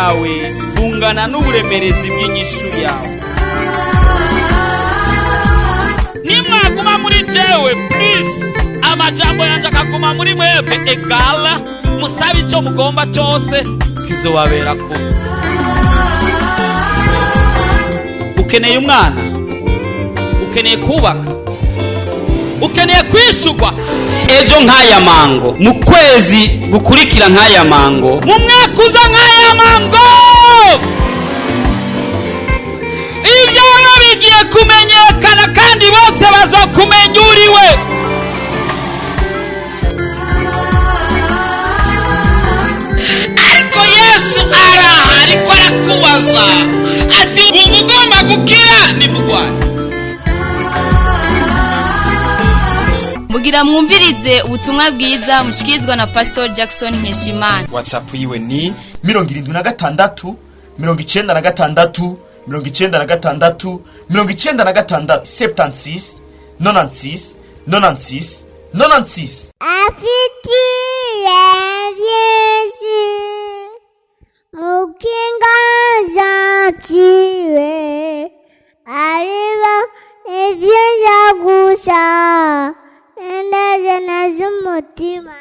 Bwawe bungana n'uburemerezi bw'inyishu yawe. Nimwaguma muri jewe please, amajambo yanjye akaguma muri mwebwe, egala musabe icyo mugomba cyose, kizobabera ko. Ukeneye umwana, ukeneye kubaka, ukeneye kwishurwa ejo nk'aya mango, mu kwezi gukurikira nk'aya mango, mu mwaka uza nk'aya mango. Ibyawe bigiye kumenyekana kandi bose bazokumenya uriwe. Ariko Yesu araha, ariko arakubaza ati: "Wumva ugomba gukira nimugwaye?" Mugira mwumvirize ubutumwa bwiza mushikirizwa na Pastor Jackson Nkeshimana. WhatsApp yiwe ni 76 96 96 96, 76 96 96 96. Afitiye byinshi mukinga gentile, ariba ibyiza gusa indajana z'umutima.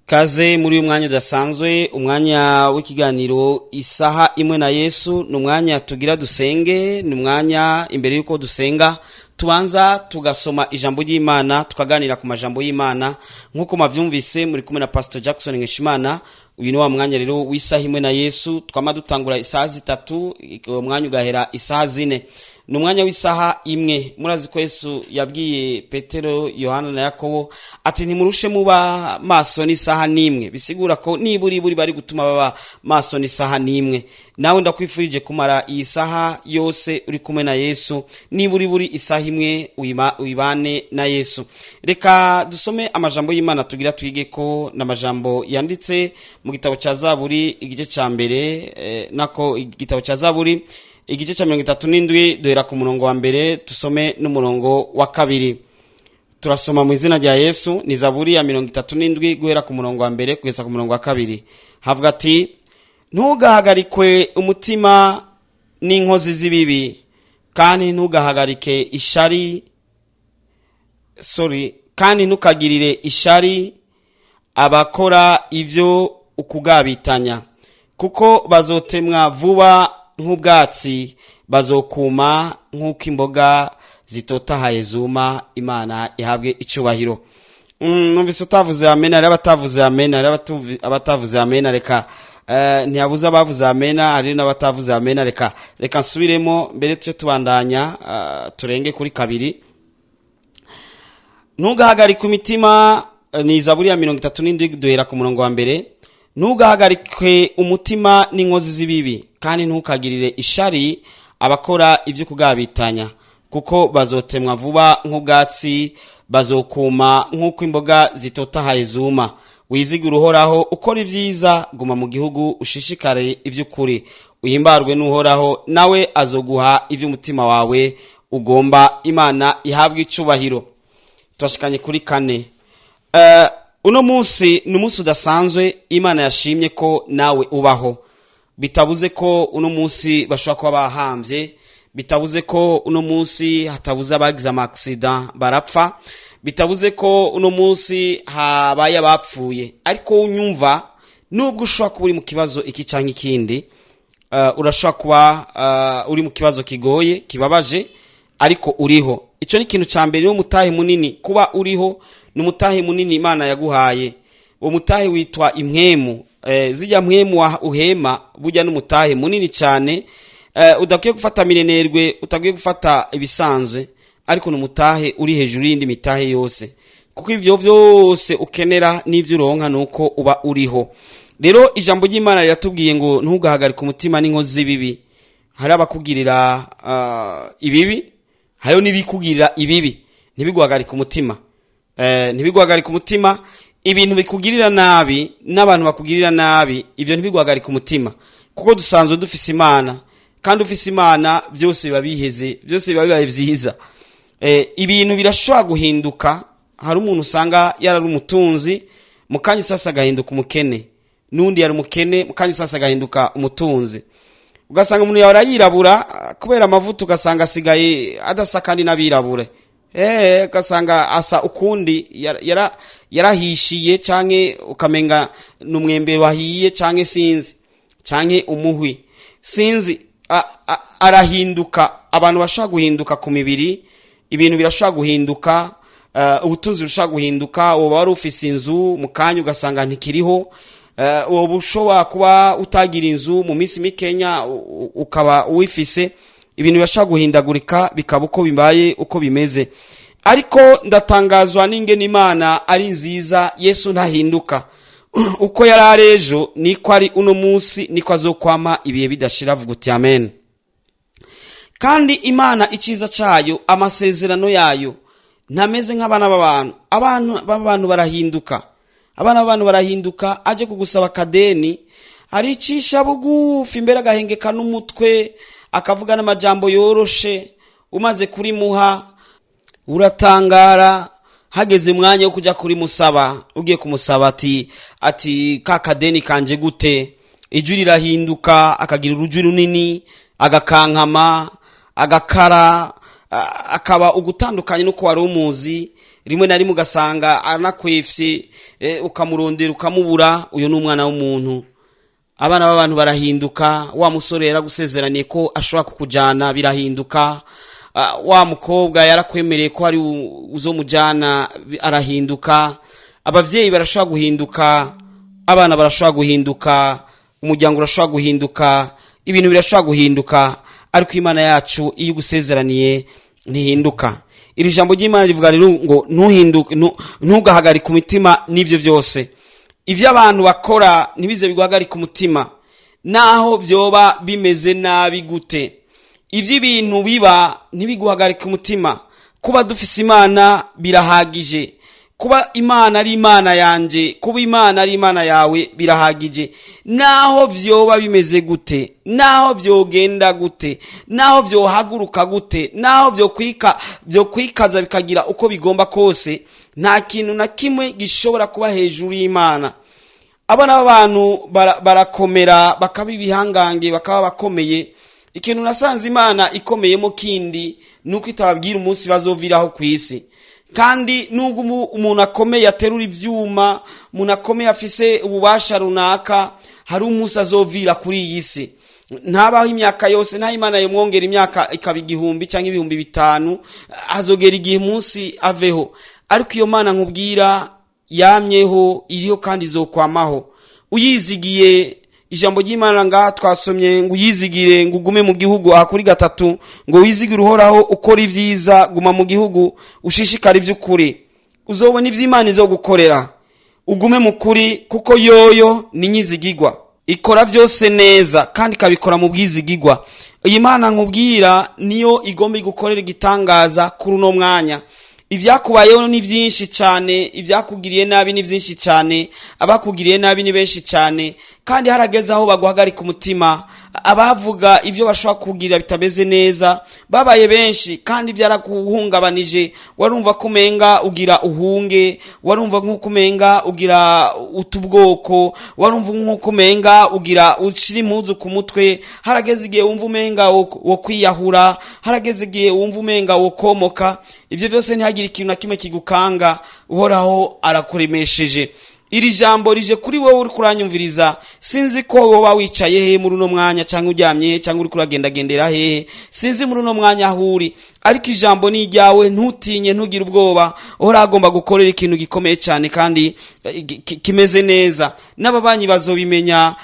Kaze muri uyu mwanya udasanzwe, umwanya w'ikiganiro Isaha Imwe na Yesu. Ni umwanya tugira dusenge, ni umwanya imbere y'uko dusenga tubanza tugasoma ijambo ry'Imana, tukaganira ku majambo y'Imana. Nk'uko mwabyumvise, muri kumwe na Pastor Jackson Nkeshimana. Uyu ni wa mwanya rero w'Isaha Imwe na Yesu. Twama dutangura isaha 3, uwo mwanya ugahera isaha 4. Ni umwanya w'isaha imwe. Murazi ko Yesu yabwiye Petero, Yohana na Yakobo ati: "Ntimurushe muba maso n'isaha n'imwe?" Bisigura ko nibura iburi bari gutuma baba maso n'isaha n'imwe. Nawe ndakwifurije kumara iyi saha yose uri kumwe na Yesu, nibura iburi isaha imwe uyibane na Yesu. Reka dusome amajambo y'Imana tugira twige ko n'amajambo yanditse mu gitabo cya Zaburi, igice cya mbere, nako igitabo cya Zaburi igice cya 37. Duhera ku murongo wa mbere, dusome n'umurongo wa kabiri. Turasoma mu izina rya Yesu. Ni Zaburi ya 37, guhera ku murongo wa mbere kugeza ku murongo wa kabiri. Havuga ati: "Ntugahagarikwe umutima n'inkozi z'ibibi, kandi ntugahagarike ishari, sorry, kandi ntukagirire ishari abakora ibyo ukugabitanya, kuko bazotemwa vuba nk'ubwatsi, bazokuma nk'uko imboga zitotahaye zuma." Imana ihabwe icyubahiro. Numvise utavuze amena. Hari abatavuze amena, hari abatavuze amena. Reka ntiyabuze abavuze amena, hari n'abatavuze amena. Reka nsubiremo mbere tujye tubandanya, turenge kuri kabiri. Ntugahagarike imitima, ni Zaburi ya 37, duhera ku murongo wa mbere. "Ntugahagarike umutima n'inkozi z'ibibi, kandi ntukagirire ishari abakora ibyo kugabitanya, kuko bazotemwa vuba nk'ubwatsi, bazokuma nk'uko imboga zitotahaye zuma. Wizigire Uhoraho, ukora ibyiza, guma mu gihugu, ushishikare iby'ukuri. Uhimbarwe n'Uhoraho, nawe azoguha iby'umutima wawe ugomba." Imana ihabwe icyubahiro. Turashikanye kuri kane. Uno munsi ni umunsi udasanzwe Imana yashimye ko nawe ubaho. Bitabuze ko uno munsi bashobora kuba bahambye, bitabuze ko uno munsi hatabuze abagize amaksida barapfa, bitabuze ko uno munsi habaye abapfuye. Ariko unyumva, nubwo ushobora kuba uri mu kibazo iki cyangwa ikindi, urashobora kuba uri mu kibazo kigoye, kibabaje, ariko uriho. Icyo ni ikintu cya mbere, ni umutahe munini. Kuba uriho ni umutahe munini Imana yaguhaye. Uwo mutahe witwa impwemu. Zijya mpwemu uhema burya n'umutahe munini cyane, udakwiye gufata minenerwe, utakwiye gufata ibisanzwe, ariko ni umutahe uri hejuru y'indi mitahe yose, kuko ibyo byose ukenera n'ibyo uronka ni uko uba uriho. Rero ijambo ry'Imana riratubwiye ngo: "Ntugahagarike umutima n'inkozi z'ibibi." Hari abakugirira ibibi, hariho n'ibikugirira ibibi, ntibiguhagarike umutima. Ntibiguhagarike umutima. Ibintu bikugirira nabi n'abantu bakugirira nabi, ibyo ntibiguhagarike umutima, kuko dusanzwe dufise Imana, kandi ufise Imana byose biba biheze, byose biba bibaye byiza. Ibintu birashobora guhinduka. Hari umuntu usanga yarari umutunzi, mu kanya sasa agahinduka umukene, n'undi yari umukene, mu kanya sasa agahinduka umutunzi. Ugasanga umuntu yahora yirabura, kubera amavuta ugasanga asigaye adasa kandi n'abirabure. Ugasanga asa ukundi, yarahishiye, canke ukamenga n'umwembe wahiye, canke sinzi, canke umuhwi, sinzi. Arahinduka. Abantu bashobora guhinduka ku mibiri, ibintu birashobora guhinduka, ubutunzi bushobora guhinduka. Uba wari ufise inzu, mu kanya ugasanga ntikiriho. Woba ushobora kuba utagira inzu, mu minsi mikenya ukaba uwifise. Ibintu birashobora guhindagurika, bikaba uko bibaye, uko bimeze. Ariko ndatangazwa n'ingene Imana ari nziza. Yesu ntahinduka. Uko yari ari ejo niko ari uno munsi, niko azokwama ibihe bidashira. Vuga uti amen. Kandi Imana, icyiza cyayo, amasezerano yayo ntameze nk'abana b'abantu. Abana b'abantu barahinduka, abana b'abantu barahinduka. Aje kugusaba akadeni, aricisha bugufi imbere, agahengeka n'umutwe, akavuga n'amajambo yoroshe. Umaze kurimuha uratangara. Hageze umwanya wo kujya kurimusaba, ugiye kumusaba ati ka kadeni kanje gute? Ijwi rirahinduka, akagira urujwi runini, agakankama, agakara, akaba ugutandukanye n'uko wari umuzi. Rimwe na rimwe ugasanga anakwefye, ukamurondera ukamubura. Uyu ni umwana w'umuntu. Abana b'abantu barahinduka. Wa musore yaragusezeraniye ko ashobora kukujyana, birahinduka. Wa mukobwa yarakwemereye ko ari uzomujyana, arahinduka. Ababyeyi barashobora guhinduka, abana barashobora guhinduka, umuryango urashobora guhinduka, ibintu birashobora guhinduka. Ariko Imana yacu iyo igusezeraniye ntihinduka. Iri jambo ry'Imana rivuga rero ngo ntuhinduke, ntugahagarike umutima n'ibyo byose. Ibyo abantu bakora ntibize biguhagarike umutima, naho byoba bimeze nabi gute. Iby'ibintu biba ntibiguhagarike umutima. Kuba dufise Imana birahagije. Kuba Imana ari Imana yanje, kuba Imana ari Imana yawe birahagije. Naho vyoba bimeze gute, naho vyogenda gute, naho vyohaguruka gute, naho vyokwikaza bikagira uko bigomba kose, nta kintu na kimwe gishobora kuba hejuru y'Imana. Abana b'abantu barakomera, bakaba ibihangange, bakaba bakomeye. Ikintu nasanze Imana ikomeyemo kindi nuko itababwira umunsi bazoviraho ku isi. Kandi nubwo umuntu akomeye aterura ivyuma, umuntu akomeye afise ububasha runaka, hari umunsi azovira kuri iyi si. Ntabaho imyaka yose, nta Imana yomwongera imyaka ikaba 1000 cyangwa 5000, azogera igihe umunsi aveho. Ariko iyo Mana nkubwira yamyeho, iriho kandi izokwamaho. Uyizigiye, ijambo ry'Imana ngaha twasomye ngo uyizigire, ngo ugume mu gihugu. Aha kuri 3 ngo wizigire Uhoraho, ukora ibyiza, guma mu gihugu, ushishikare iby'ukuri, uzobona iby'Imana izogukorera. Ugume mu kuri, kuko yoyo ni nyizigigwa, ikora byose neza kandi ikabikora mu bwizigigwa. Iyi Mana nkubwira niyo igomba igukorera igitangaza kuri uno mwanya. Ibyakubayeho ni byinshi cyane, ibyakugiriye nabi ni byinshi cyane, abakugiriye nabi ni benshi cyane, kandi harageze aho baguhagarika umutima. Abavuga ibyo bashobora kukugirira bitameze neza babaye benshi, kandi byaraguhungabanije. Warumva ko umenga ugira uhunge, warumva nk'uko umenga ugira utubwoko, warumva nk'uko umenga ugira ushira impuzu ku mutwe. Harageze igihe wumva umenga wo kwiyahura, harageze igihe wumva umenga wo komoka. Ibyo byose ntihagire ikintu na kimwe kigukanga. Uhoraho arakuremesheje. Iri jambo rije kuri wowe uri kuranyumviriza. Sinzi ko woba wicaye he muri uno mwanya, cyangwa uryamye he, cyangwa uri kuragendagendera hehe, sinzi muri uno mwanya aho uri, ariko ijambo ni iryawe. Ntutinye, ntugire ubwoba. Uhoraho agomba gukorera ikintu gikomeye cyane kandi kimeze neza. N'ababanyi bazobimenya,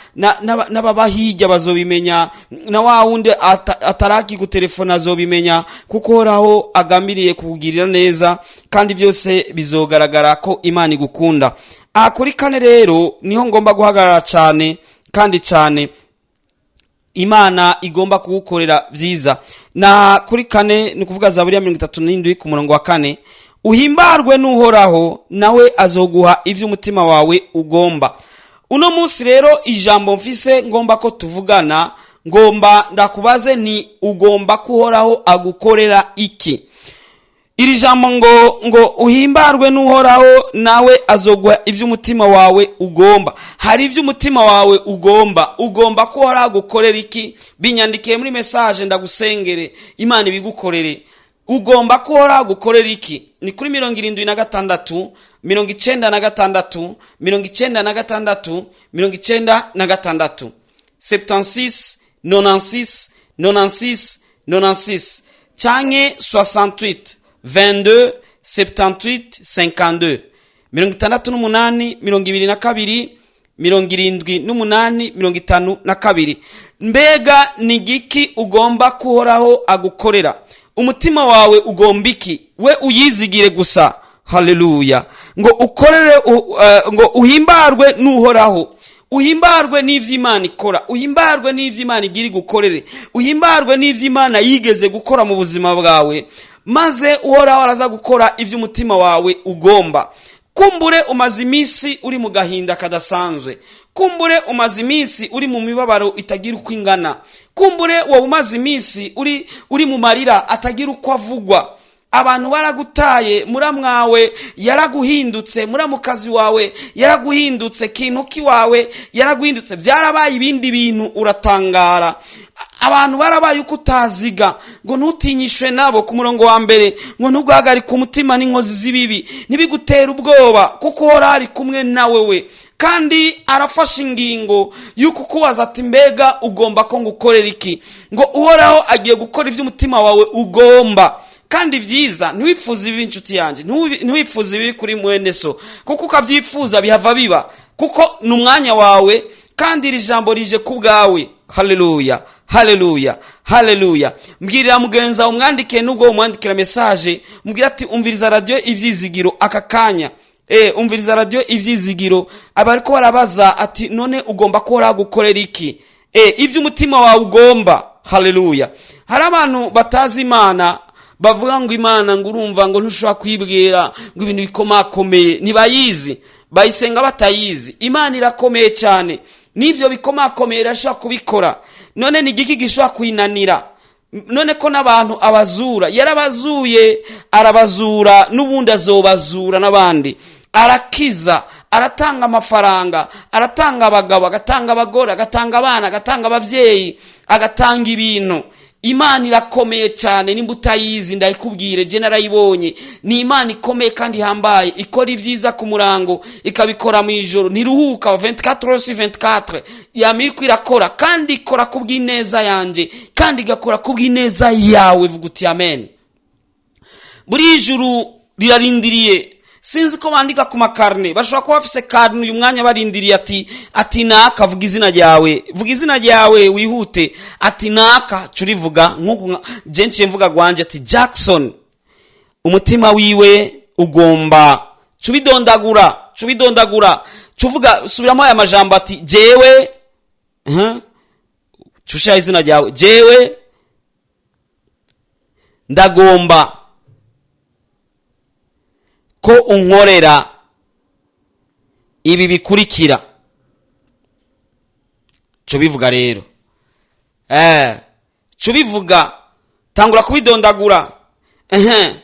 n'ababa hirya bazobimenya, na wa wundi atarakigutelefona azobimenya, kuko Uhoraho agambiriye kukugirira neza, kandi byose bizogaragara ko Imana igukunda. Aha kuri 4 rero niho ngomba guhagarara cyane kandi cyane. Imana igomba kugukorera byiza. Na kuri 4 ni kuvuga Zaburi ya 37 ku murongo wa 4, uhimbarwe n'Uhoraho, nawe azoguha ibyo umutima wawe ugomba. Uno munsi rero ijambo mfise ngomba ko tuvugana, ngomba ndakubaze ni ugomba ko Uhoraho agukorera iki? Iri jambo ngo uhimbarwe n'Uhoraho, nawe azoguha iby'umutima wawe ugomba. Hari iby'umutima wawe ugomba. Ugomba ko Uhoraho agukorera iki? Binyandikiye muri message, ndagusengere, Imana ibigukorere. Ugomba ko Uhoraho agukorera iki? Ni kuri 76 96 96 96, 76 96 96 96, canke 68 22 78 52, 68 22 78 52. Mbega ni giki ugomba kuhoraho agukorera? Umutima wawe ugomba iki? We uyizigire gusa. Haleluya. Ngo ukorere, ngo uhimbarwe n'Uhoraho, uhimbarwe n'ivy'Imana ikora, uhimbarwe n'ivy'Imana igira igukorere, uhimbarwe n'ivy'Imana yigeze gukora mu buzima bwawe, maze Uhoraho araza gukora ivy'umutima wawe ugomba. Kumbure umaze iminsi uri mu gahinda kadasanzwe, kumbure umaze iminsi uri mu mibabaro itagira uko ingana, kumbure wowe umaze iminsi uri mu marira atagira uko avugwa. Abantu baragutaye, muramwawe yaraguhindutse, muramukazi wawe yaraguhindutse, kintuki wawe yaraguhindutse, byarabaye ibindi bintu, uratangara. Abantu barabaye uko utaziga. Ngo ntutinyishwe nabo ku murongo wa mbere, ngo ntuguhagarike umutima n'inkozi z'ibibi, ntibigutere ubwoba, kuko Uhoraho ari kumwe nawe we. Kandi arafashe ingingo y'uko kubaza ati: "Mbega ugomba ko ngukorera iki?" Ngo Uhoraho agiye gukora iby'umutima wawe ugomba, kandi byiza. Ntiwipfuze ibibi, inshuti yanjye, ntiwipfuze ibibi kuri mwene so, kuko ukabyifuza bihava biba, kuko ni umwanya wawe, kandi iri jambo rije ku bwawe. Haleluya, haleluya, haleluya. Mbwirira mugenzi wawe, umwandike, nubwo umwandikira message, mubwira ati: "Umviriza Radiyo Ibyizigiro aka kanya, umviriza Radiyo Ibyizigiro." Abariko barabaza ati: "None ugomba ko gukorera iki?" Ibyo umutima wawe ugomba. Haleluya. Hari abantu batazi Imana bavuga ngo Imana, ngo urumva, ngo ntushobora kwibwira ngo ibintu bikomakomeye. Ntibayizi, bayisenga batayizi. Imana irakomeye cyane, n'ibyo bikomakomeye irashobora kubikora. None ni igiki gishobora kuyinanira? None ko n'abantu abazura, yarabazuye, arabazura, n'ubundi azobazura n'abandi. Arakiza, aratanga amafaranga, aratanga abagabo, agatanga abagore, agatanga abana, agatanga ababyeyi, agatanga ibintu. Imana irakomeye cyane. Nimba utayizi, ndayikubwire, je narayibonye. Ni Imana ikomeye kandi ihambaye, ikora ibyiza ku murango, ikabikora mu ijoro, ntiruhuka. 24 heures sur 24 yama iriko irakora, kandi ikora ku bw'ineza yanje, kandi igakora ku bw'ineza yawe. Vuga uti: "Amen." Buri ijuru rirarindiriye. Sinzi ko bandika ku makarne, bashobora kuba bafise karne uyu mwanya barindiriye ati: "Naka, vuga izina ryawe, vuga izina ryawe wihute." Ati: "Naka," curivuga nk'uku je nciye mvuga gwanje, ati: "Jackson, umutima wiwe ugomba." Cubidondagura, cubidondagura, cuvuga, subiramo aya majambo ati: "Jewe," cushira izina ryawe, "Jewe ndagomba ko unkorera ibi bikurikira." Cyo bivuga rero, cyo bivuga, tangura kubidondagura. Ehe,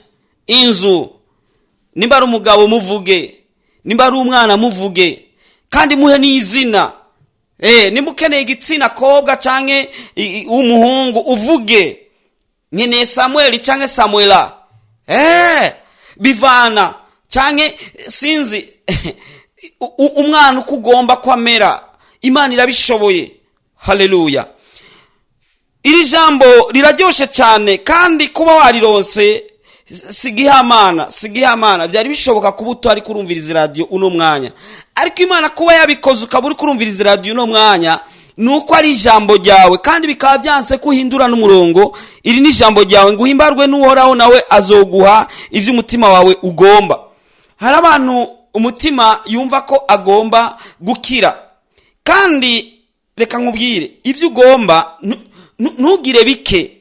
inzu, nimba ari umugabo muvuge, nimba ari umwana muvuge, kandi muhe n'izina. Nimba ukeneye igitsina kobwa canke umuhungu, uvuge: "Nkeneye Samuel canke Samuela." Bivana canke sinzi umwana uko ugomba ko amera. Imana irabishoboye. Haleluya. Iri jambo riraryoshe cyane, kandi kuba warironse sigihamana, sigihamana. Byari bishoboka kuba utari kurumviriza radiyo uno mwanya, ariko Imana kuba yabikoze ukaba uri kurumviriza radiyo uno mwanya, ni uko ari ijambo ryawe, kandi bikaba byanse ko uhindura n'umurongo. Iri ni ijambo ryawe, ngo uhimbarwe n'Uhoraho, nawe azoguha ibyo umutima wawe ugomba. Hari abantu umutima yumva ko agomba gukira, kandi reka nkubwire, ibyo ugomba ntugire bike,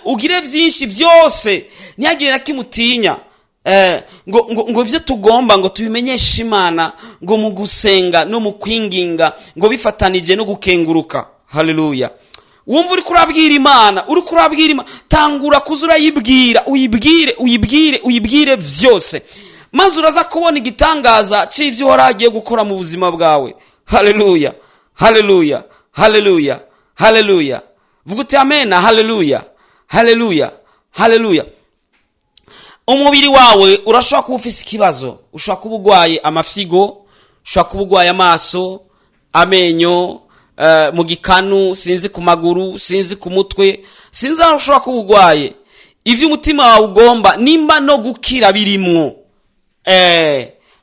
ugire byinshi byose, ntihagire na kimwe utinya. Ngo ibyo tugomba ngo tubimenyeshe Imana, ngo mu gusenga no mu kwinginga, ngo bifatanije no gukenguruka. Haleluya. Wumva uri kurabwira Imana, uri kurabwira Imana, tangura kuza urayibwira, uyibwire, uyibwire, uyibwire vyose, maze uraza kubona igitangaza c'ivyo Uhoraho agiye gukora mu buzima bwawe. Haleluya, haleluya, haleluya, haleluya! Vuga uti amena. Haleluya, haleluya, haleluya! Umubiri wawe urashobora kuba ufise ikibazo, ushobora kuba urwaye amafyigo, ushobora kuba urwaye amaso, amenyo, mu gikanu, sinzi ku maguru, sinzi ku mutwe, sinzi aho ushobora kuba urwaye. Ivyo umutima wawe ugomba, nimba no gukira birimwo.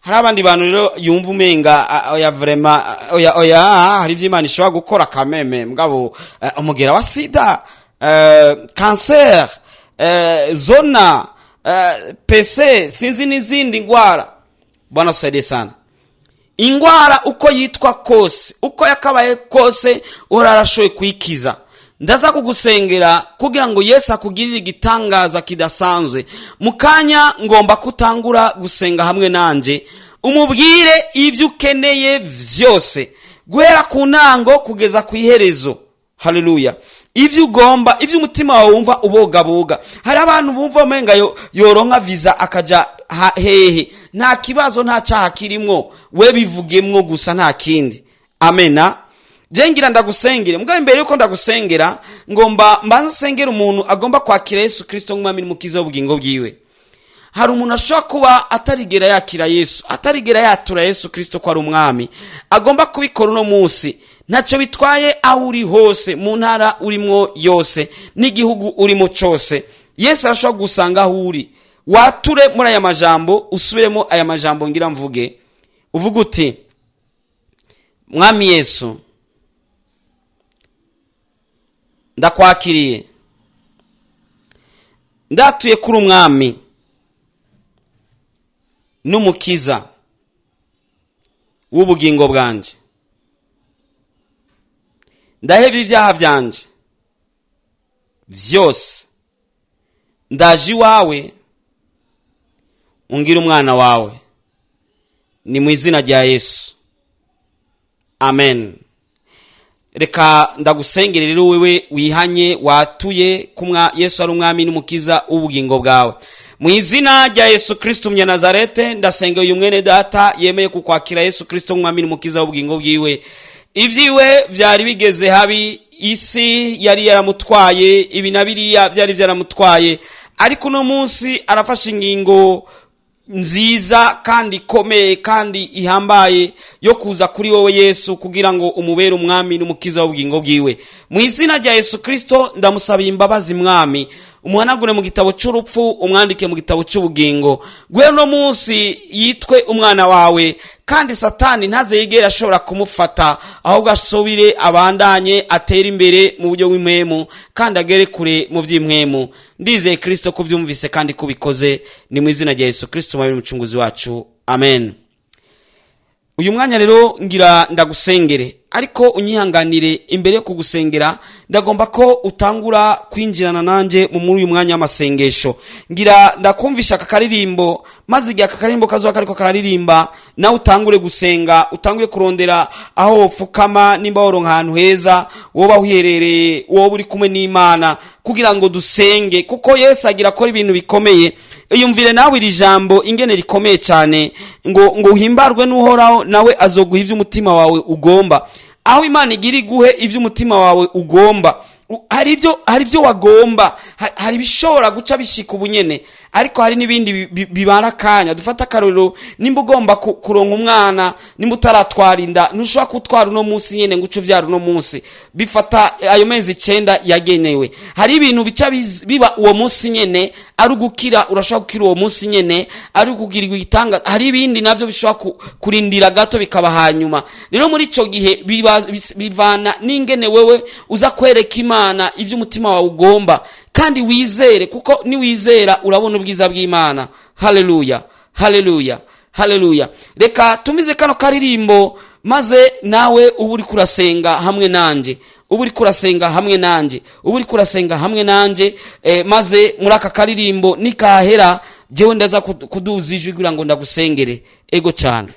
Hari abandi bantu rero yumva umenga oya, vraiment, oya, oya, hari ivyo Imana ishobora gukora kameme, mugabo umugera wa sida, cancer, zona, pc, sinzi n'izindi ndwara. Bwana tusaidie sana. Ingwara uko yitwa kose, uko yakabaye kose, Uhoraho arashoboye kuyikiza. Ndaza kugusengera kugira ngo Yesu akugirire igitangaza kidasanzwe. Mu kanya ngomba kutangura gusenga hamwe nanje, umubwire ibyo ukeneye vyose guhera ku ntango kugeza ku iherezo. Haleluya! Ibyo ugomba, ibyo umutima wawe wumva ubogaboga. Hari abantu bumva umenga yoronka visa akaja hehe, nta kibazo, nta cyaha kirimwo, we bivugemwo gusa, nta kindi. Amena. Je ngira ndagusengere, mugabo imbere yuko ndagusengera ngomba mbanze nsengere umuntu agomba kwakira Yesu Kristo nk'umwami n'umukiza w'ubugingo bwiwe. Hari umuntu ashobora kuba atarigera yakira Yesu, atarigera yatura Yesu Kristo ko ari umwami, agomba kubikora uno munsi. Ntacyo bitwaye aho uri hose, mu ntara urimwo yose n'igihugu urimo cyose, Yesu arashobora gusanga aho uri. Wature muri aya majambo, usubiremo aya majambo ngira mvuge, uvuge uti: "Mwami Yesu, ndakwakiriye, ndatuye kuri umwami n'umukiza w'ubugingo bwanje. Ndaheba ibyaha byanje byose, ndaje iwawe, ungira umwana wawe. Ni mu izina rya Yesu, amen." Reka ndagusengere rero, wewe wihanye, watuye kumwa Yesu ari umwami n'umukiza w'ubugingo bwawe. Mu izina rya Yesu Kristo umunyanazarete, ndasenga uyu mwene data yemeye kukwakira Yesu Kristo nk'umwami n'umukiza w'ubugingo bwiwe. Ibyiwe byari bigeze habi, isi yari yaramutwaye, ibi na biriya byari byaramutwaye, ariko uno munsi arafashe ingingo nziza kandi ikomeye kandi ihambaye yo kuza kuri wowe Yesu, kugira ngo umubere umwami n'umukiza w'ubugingo bwiwe. Mu izina rya Yesu Kristo ndamusabiye imbabazi. Mwami, umuhanagure mu gitabo cy'urupfu, umwandike mu gitabo cy'ubugingo. Guhera uno munsi yitwe umwana wawe, kandi Satani ntaze yigere ashobora kumufata, ahubwo asubire abandanye atere imbere mu buryo bw'impwemu kandi agere kure mu by'impwemu. Ndizeye Kristo kubyumvise kandi kubikoze. Ni mu izina rya Yesu Kristo umwami n'umucunguzi wacu, amen. Uyu mwanya rero ngira ndagusengere, ariko unyihanganire, imbere yo kugusengera ndagomba ko utangura kwinjirana nanjye muri uyu mwanya w'amasengesho. Ngira ndakumvisha aka karirimbo, maze igihe aka karirimbo kazoba kariko kararirimba, nawe utangure gusenga, utangure kurondera aho wopfukama, nimba woronka ahantu heza woba uherereye, woba uri kumwe n'Imana, kugira ngo dusenge, kuko Yesu agira akora ibintu bikomeye. Iyumvire nawe iri jambo ingene rikomeye cyane, ngo uhimbarwe n'Uhoraho, nawe azoguha ibyo umutima wawe ugomba. Aho Imana igira iguhe ibyo umutima wawe ugomba, hari ibyo wagomba, hari ibishobora guca bishika ubunyene, ariko hari n'ibindi bibara akanya. Dufate akarorero: nimba ugomba kuronka umwana, nimba utaratwara inda, ntushobora kutwara uno munsi nyene ngo uce uvyara uno munsi, bifata ayo mezi 9 yagenewe. Hari ibintu bica biba uwo munsi nyene, ari ugukira urashobora gukira uwo munsi nyene, ari ukugirirwa igitanga. Hari ibindi navyo bishobora kurindira gato bikaba hanyuma. Rero muri ico gihe bivana n'ingene wewe uza kwereka Imana ivyo umutima wawe ugomba, kandi wizere, kuko niwizera urabona ubwiza bw'Imana. Haleluya, haleluya, haleluya! Reka tumize kano karirimbo, maze nawe uba uri kurasenga hamwe nanje, uba uri kurasenga hamwe nanje, uba uri kurasenga hamwe nanje. Maze muri aka karirimbo nikahera, jewe ndaza kuduza ijwi kugira ngo ndagusengere. Ego cyane.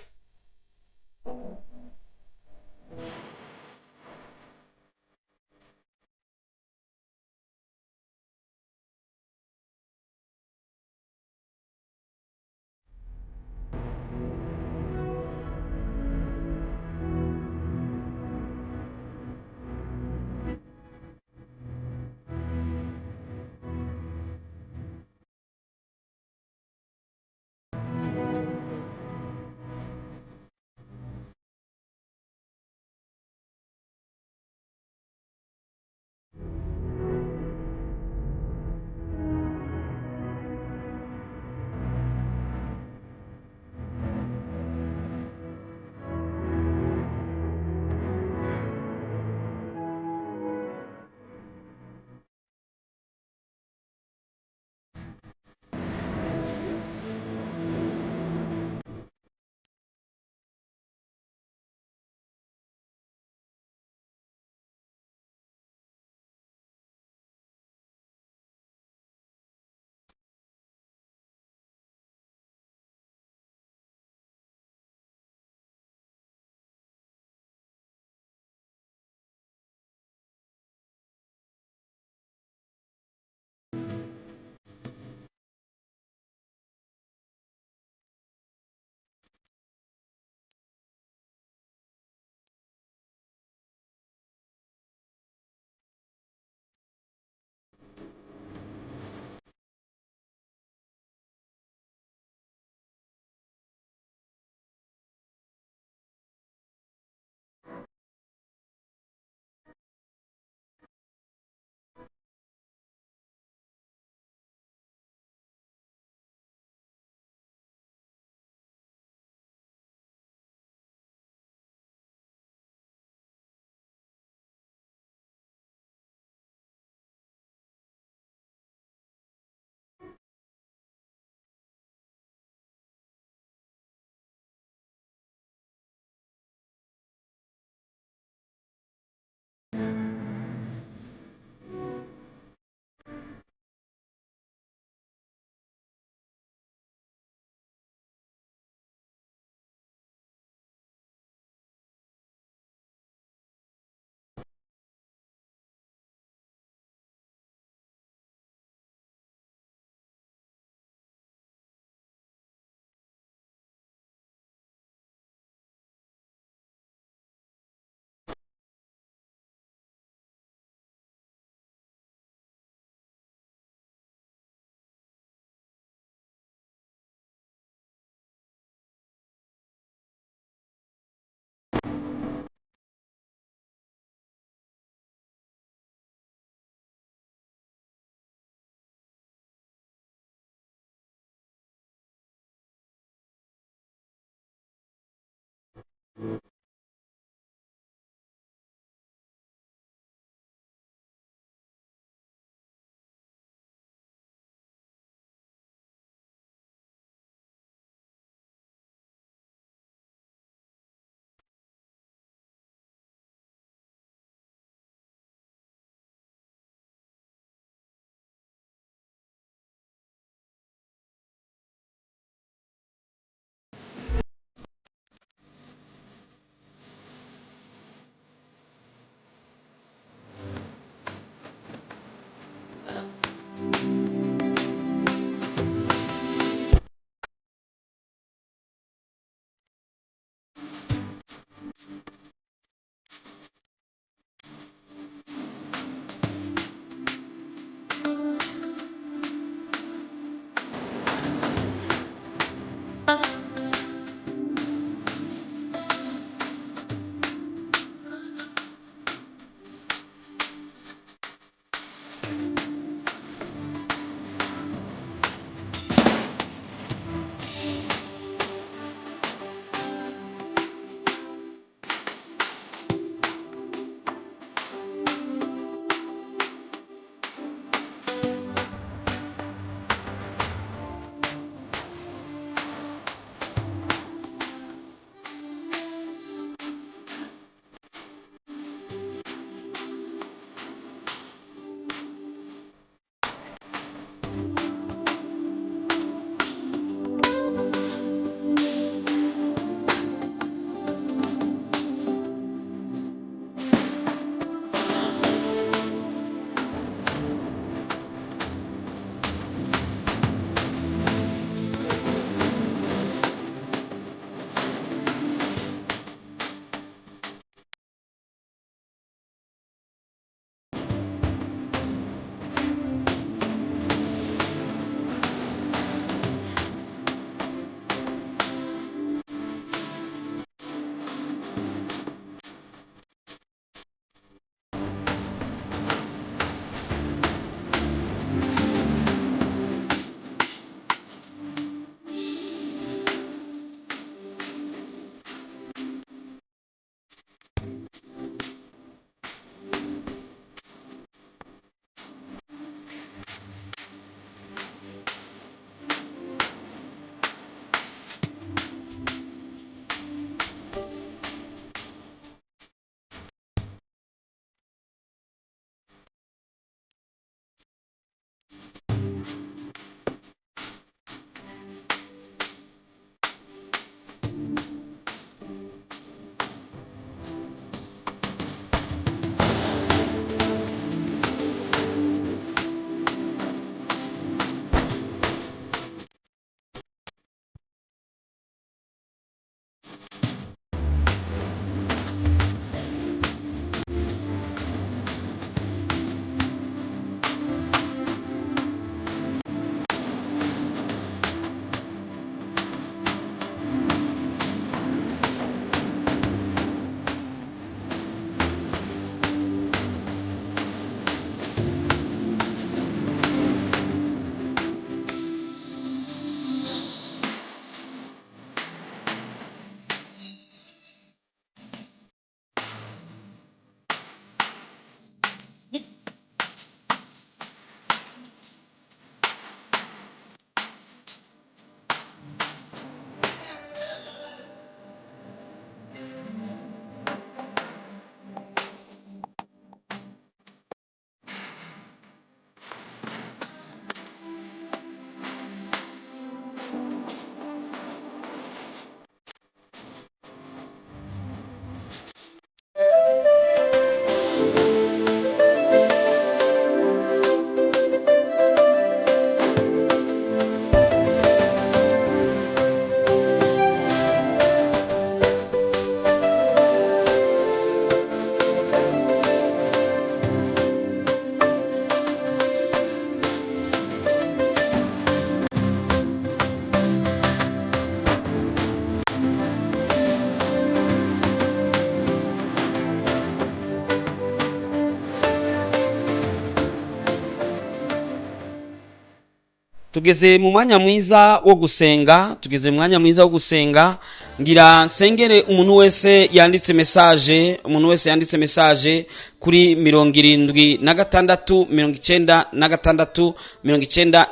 Tugeze mu mwanya mwiza wo gusenga, tugeze mu mwanya mwiza wo gusenga. Ngira nsengere umuntu wese yanditse message, umuntu wese yanditse message kuri 76 96 96 96,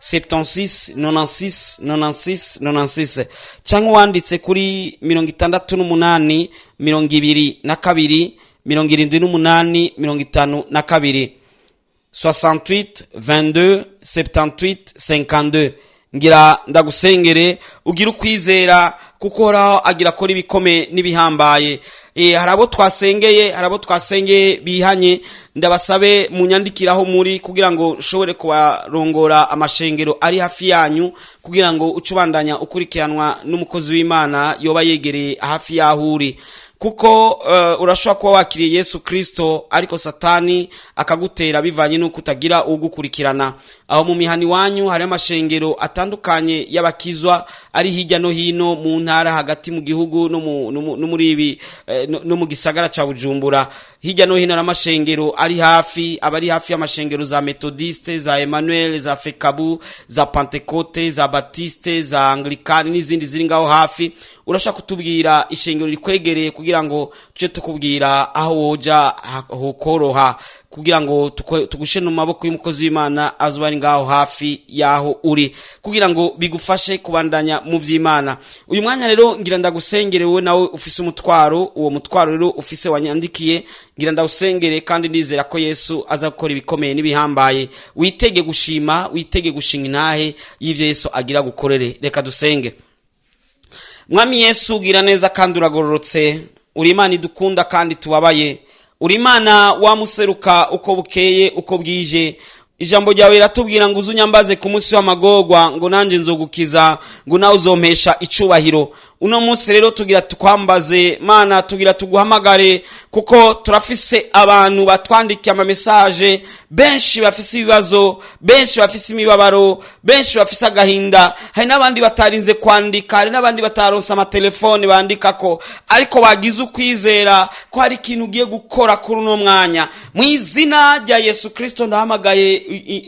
76 96 96 96, cyangwa wanditse kuri 68 22 78 52, 68 22 78 52. Ngira ndagusengere ugira ukwizera, kuko Uhoraho agira akora ibikomeye n'ibihambaye. Hari abo twasengeye, hari abo twasengeye bihanye. Ndabasabe munyandikiraho muri, kugira ngo nshobore kubarongora amashengero ari hafi yanyu, kugira ngo uce ubandanya ukurikiranwa n'umukozi w'Imana yoba yegereye hafi y'aho uri, kuko urashobora kuba wakiriye Yesu Kristo, ariko Satani akagutera bivanye n'uko utagira ugukurikirana. Aho mu mihani wanyu hari amashengero atandukanye y'abakizwa ari hirya no hino mu ntara, hagati mu gihugu, no muri ibi no mu gisagara ca Bujumbura. Hirya no hino hari amashengero ari hafi, abari hafi y'amashengero za Methodiste, za Emmanuel, za Fekabu, za Pentecote, za Baptiste, za Anglikani n'izindi ziri ngaho hafi. Urashaka kutubwira ishengero rikwegereye kugira ngo tuje tukubwira aho woja hokoroha, kugira ngo tugushe mu maboko y'umukozi w'Imana azoba ari ngaho hafi yaho uri, kugira ngo bigufashe kubandanya mu vy'Imana. Uyu mwanya rero ngira ndagusengere wowe nawe ufise umutwaro. Uwo mutwaro rero ufise wanyandikiye, ngira ndawusengere, kandi ndizera ko Yesu aza gukora ibikomeye n'ibihambaye. Witege gushima, witege gushinga intahe y'ivyo Yesu agira gukorere. Reka dusenge. Mwami Yesu, ugira neza kandi uragororotse, uri Imana idukunda kandi tubabaye, uri Imana wamuseruka uko bukeye uko bwije. Ijambo ryawe riratubwira ngo uzunyambaze ku munsi w'amagorwa, ngo nanjye nzogukiza, ngo nawe uzompesha icubahiro. Uno munsi rero tugira tukwambaze Mana, tugira tuguhamagare, kuko turafise abantu batwandikiye amamesaje benshi bafise ibibazo, benshi bafise imibabaro, benshi bafise agahinda. Hari n'abandi batarinze kwandika, hari n'abandi bataronse amatelefone bandikako, ariko bagize ukwizera ko hari ikintu ugiye gukora kuri uno mwanya. Mu izina rya Yesu Kristo ndahamagaye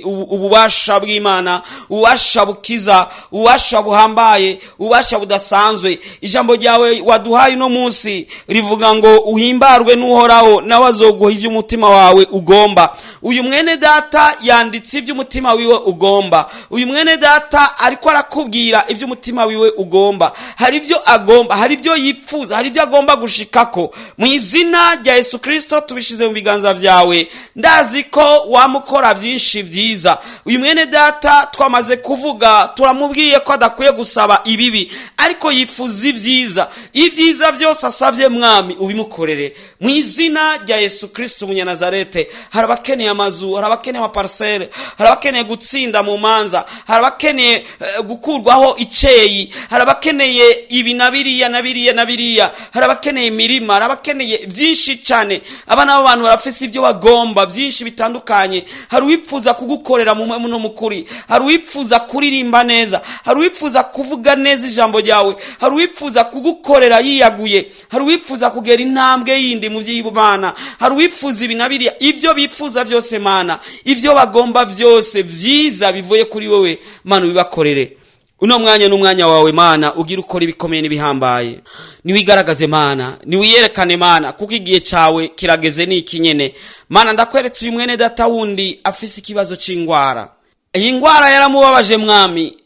ububasha bw'Imana, ububasha bukiza, ububasha buhambaye, ububasha budasanzwe. Ijambo ryawe waduhaye uno munsi rivuga ngo uhimbarwe n'Uhoraho, nawe azoguha iby'umutima wawe ugomba. Uyu mwene data yanditse iby'umutima wiwe ugomba. Uyu mwene data ariko arakubwira iby'umutima wiwe ugomba. Hari ibyo agomba, hari ibyo yipfuza, hari ibyo agomba gushikako. Mu izina rya Yesu Kristo tubishize mu biganza byawe. Ndazi ko wamukora byinshi byiza. Uyu mwene data twamaze kuvuga, turamubwiye ko adakwiye gusaba ibibi, ariko yifuza ibyiza. Ibyiza byose asabye, Mwami, ubimukorere mu izina rya Yesu Kristo umunyanazarete. Hari abakeneye amazu, hari abakeneye amaparisere, hari abakeneye gutsinda mu manza, hari abakeneye gukurwaho iceyi, hari abakeneye ibi na biriya na biriya na biriya, hari abakeneye imirima, hari abakeneye byinshi cyane. Abana b'abantu barafise ibyo bagomba byinshi bitandukanye. Hari uwipfuza kugukorera mu no mukuri, hari uwipfuza kuririmba neza, hari uwipfuza kuvuga neza ijambo ryawe, hari uwipfuza kugukorera yiyaguye, hari uwipfuza kugera intambwe yindi mu by'Imana, hari uwipfuza ibi na biriya. Ibyo bipfuza byose Mana, ibyo bagomba byose byiza bivuye kuri wowe Mana, ubibakorere. Uno mwanya n'umwanya wawe Mana, ugira ukora ibikomeye n'ibihambaye. Niwigaragaze Mana, niwiyerekane Mana, kuko igihe cawe kirageze. Ni iki nyene Mana, ndakweretse uyu mwene data wundi afise ikibazo c'ingwara. Iyi ngwara yaramubabaje Mwami,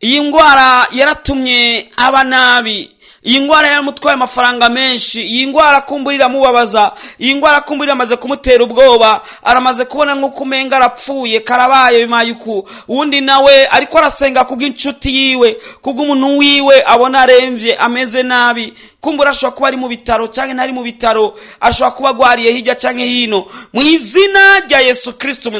iyi ngwara yaratumye aba nabi, iyi ngwara yaramutwaye amafaranga menshi, iyi ngwara kumbura iramubabaza, iyi ngwara kumbura iramaze kumutera ubwoba, aramaze kubona nk'uko umenga arapfuye, karabaye bimaye uku. Uwundi nawe ariko arasenga kubw'inshuti yiwe, kubw'umuntu wiwe abona aremvye ameze nabi. Kumbura ashobora kuba ari mu bitaro canke ntari mu bitaro, ashobora kuba agwariye hirya canke hino. Mu izina rya Yesu Kristo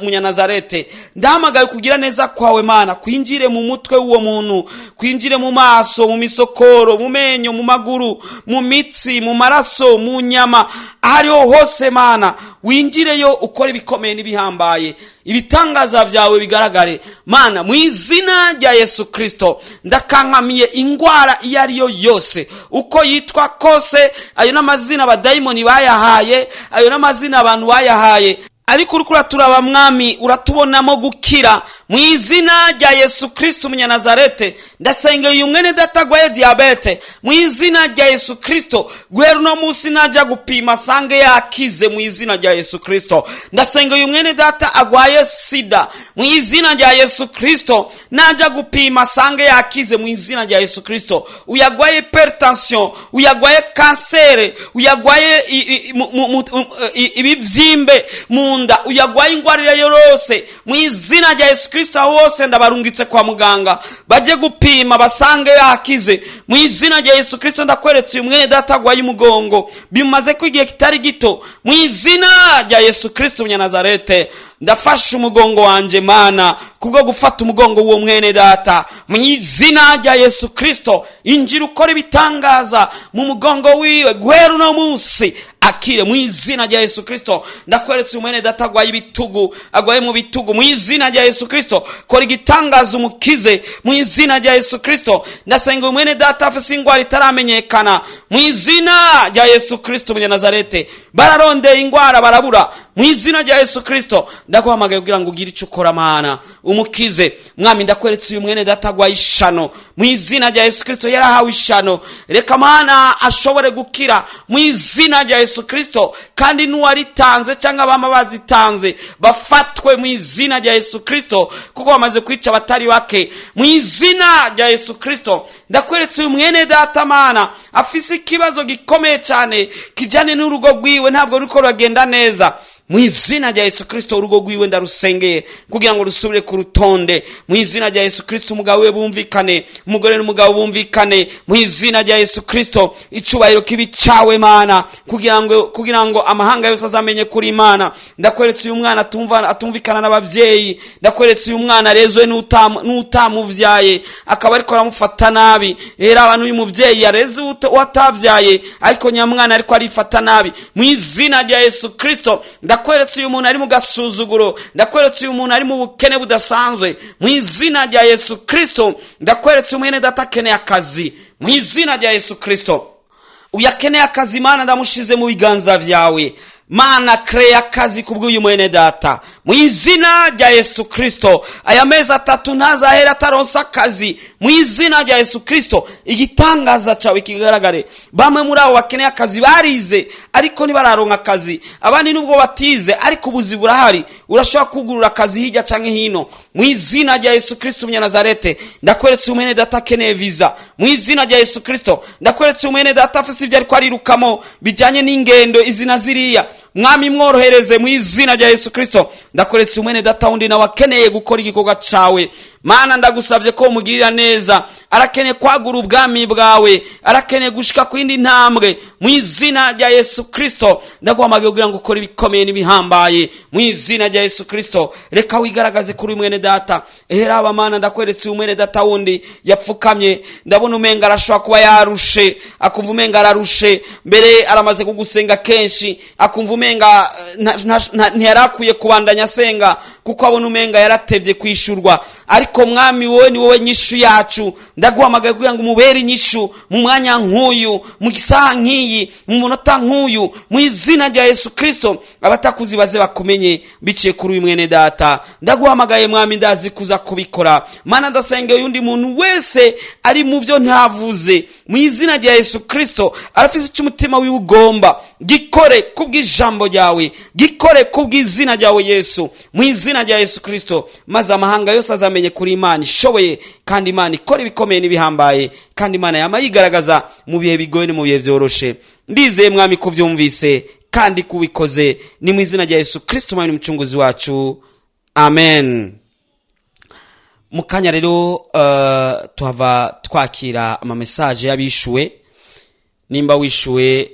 munyanazarete, ndahamagaye kugira neza kwawe Mana kwinjire mu mutwe w'uwo muntu, kwinjire mu maso, mu misokoro, mu menyo, mu maguru, mu mitsi, mu maraso, mu nyama, ahariho hose Mana winjireyo, ukore ibikomeye n'ibihambaye, ibitangaza byawe bigaragare Mana. Mu izina rya Yesu Kristo ndakankamiye ingwara iyo ari yo yose, uko yitwa kose. Ayo n'amazina abadayimoni bayahaye, ayo n'amazina abantu bayahaye, ariko uriko uraturaba Mwami, uratubonamo gukira. Mu izina rya Yesu Kristo umunyanazarete, ndasengeye uyu mwene data agwaye diyabete. Mu izina rya Yesu Kristo, guhera uno munsi najya gupima asange yakize, mu izina rya Yesu Kristo. Ndasengeye uyu mwene data agwaye sida. Mu izina rya Yesu Kristo, najya gupima asange yakize, mu izina rya Yesu Kristo. Uyagwaye hypertension, uyagwaye kansere, uyagwaye ibibyimbe mu nda, uyagwaye ingwara iyo ariyo yose, mu izina rya Yesu Kristo, aho hose ndabarungitse kwa muganga bajye gupima basange yakize, mu izina rya Yesu Kristo. Ndakweretse uyu mwene data agwaye umugongo bimaze ko igihe kitari gito. Mu izina rya Yesu Kristo umunyanazarete, ndafashe umugongo wanje Mana kubwo gufata umugongo w'uwo mwene data. Mu izina rya Yesu Kristo, injira ukora ibitangaza mu mugongo wiwe, guhera uno munsi akire, mu izina rya Yesu Kristo. Ndakweretse umwene data agwaye ibitugu, agwaye mu bitugu. Mu izina rya Yesu Kristo, kora igitangaza umukize, mu izina rya Yesu Kristo. Ndasenga umwene data afise ingwara itaramenyekana. Mu izina rya Yesu Kristo umunyanazarete, bararondeye ingwara barabura. Mu izina rya Yesu Kristo, ndaguhamagaye kugira ngo ugire icyo ukora Mana, umukize Mwami. Ndakweretse uyu mwene data agwaye ishano. Mu izina rya Yesu Kristo, yarahawe ishano, reka Mana ashobore gukira, mu izina rya Yesu Kristo. Kandi n'uwaritanze cyangwa abama bazitanze bafatwe, mu izina rya Yesu Kristo, kuko bamaze kwica abatari bake, mu izina rya Yesu Kristo. Ndakweretse uyu mwene data Mana afise ikibazo gikomeye cyane kijyanye n'urugo rwiwe, ntabwo ruriko ruragenda neza. Mu izina rya Yesu Kristo, urugo rwiwe ndarusengeye kugira ngo rusubire ku rutonde, mu izina rya Yesu Kristo. Umugabo we bumvikane, umugore n'umugabo bumvikane, mu izina rya Yesu Kristo. Icubahiro kibi cawe Mana, kugira ngo amahanga yose azamenye kuri Imana. Ndakweretse uyu mwana atumva atumvikana n'ababyeyi. Ndakweretse uyu mwana arezwe n'utamuvyaye, akaba ariko aramufata nabi. Rero abantu, uyu muvyeyi yareze uwatavyaye, ariko nyamwana ariko arifata nabi. Mu izina rya Yesu Kristo, ndakweretse uyu muntu ari mu gasuzuguro. Ndakweretse uyu muntu ari mu bukene budasanzwe, mu izina rya Yesu Kristo. Ndakweretse umwene data akeneye akazi. Mu izina rya Yesu Kristo, uyakeneye akazi Mana, ndamushize mu biganza vyawe Mana. Kreya akazi kubw'uyu mwene data, mu izina rya Yesu Kristo. Aya mezi 3 ntazahera ataronsa akazi, mu izina rya Yesu Kristo. Igitangaza cyawe kigaragare. Bamwe muri abo bakeneye akazi barize ariko ntibararonka akazi, abandi nubwo batize ariko ubuzi burahari, urashobora kugurura akazi hirya canke hino, mu izina rya Yesu Kristo umunyanazarete. Ndakweretse umwene data akeneye visa, mu izina rya Yesu Kristo. Ndakweretse umwene data afise ibyo ariko arirukamo bijyanye n'ingendo izi na ziriya. Mwami, mworohereze, mu izina rya Yesu Kristo. Ndakweretse umwene data wundi nawe akeneye gukora igikorwa cawe Mana, ndagusabye ko umugirira neza. Arakeneye kwagura ubwami bwawe, arakeneye gushika ku yindi ntambwe, mu izina rya Yesu Kristo. Ndaguhamagaye kugira ngo ukore ibikomeye n'ibihambaye, mu izina rya Yesu Kristo. Reka wigaragaze kuri uyu mwene data. Ehera Mana, ndakweretse uyu mwene data wundi yapfukamye. Ndabona umenga arashobora kuba yarushe, akumva umenga ararushe. Mbere aramaze kugusenga kenshi, akumva umenga ntiyarakwiye kubandanya asenga kuko abona umenga yaratevye kwishurwa. Ariko Mwami, wowe ni wowe nyishu yacu. Ndaguhamagaye kugira ngo umubere inyishu mu mwanya nk'uyu, mu isaha nk'iyi, mu munota nk'uyu, mu izina rya Yesu Kristo. Abatakuzi baze bakumenye biciye kuri uyu mwene data. Ndaguhamagaye Mwami, ndazi kuza kubikora Mana. Ndasengeye undi muntu wese ari mu byo ntavuze, mu izina rya Yesu Kristo. Arafise icyo umutima wiwe ugomba, gikore kubw'ijambo ryawe, gikore kubw'izina ryawe Yesu, mu izina rya Yesu Kristo. Maze amahanga yose azamenye kuri Imana ishoboye, kandi Imana ikora ibikomeye n'ibihambaye, kandi Imana yama yigaragaza mu bihe bigoye no mu bihe byoroshe. Ndizeye Mwami ko ubyumvise kandi kubikoze. Ni mu izina rya Yesu Kristo Mwami n'umucunguzi wacu, amen. Mu kanya rero tuhava twakira amamesaje y'abishuwe. Nimba wishuwe,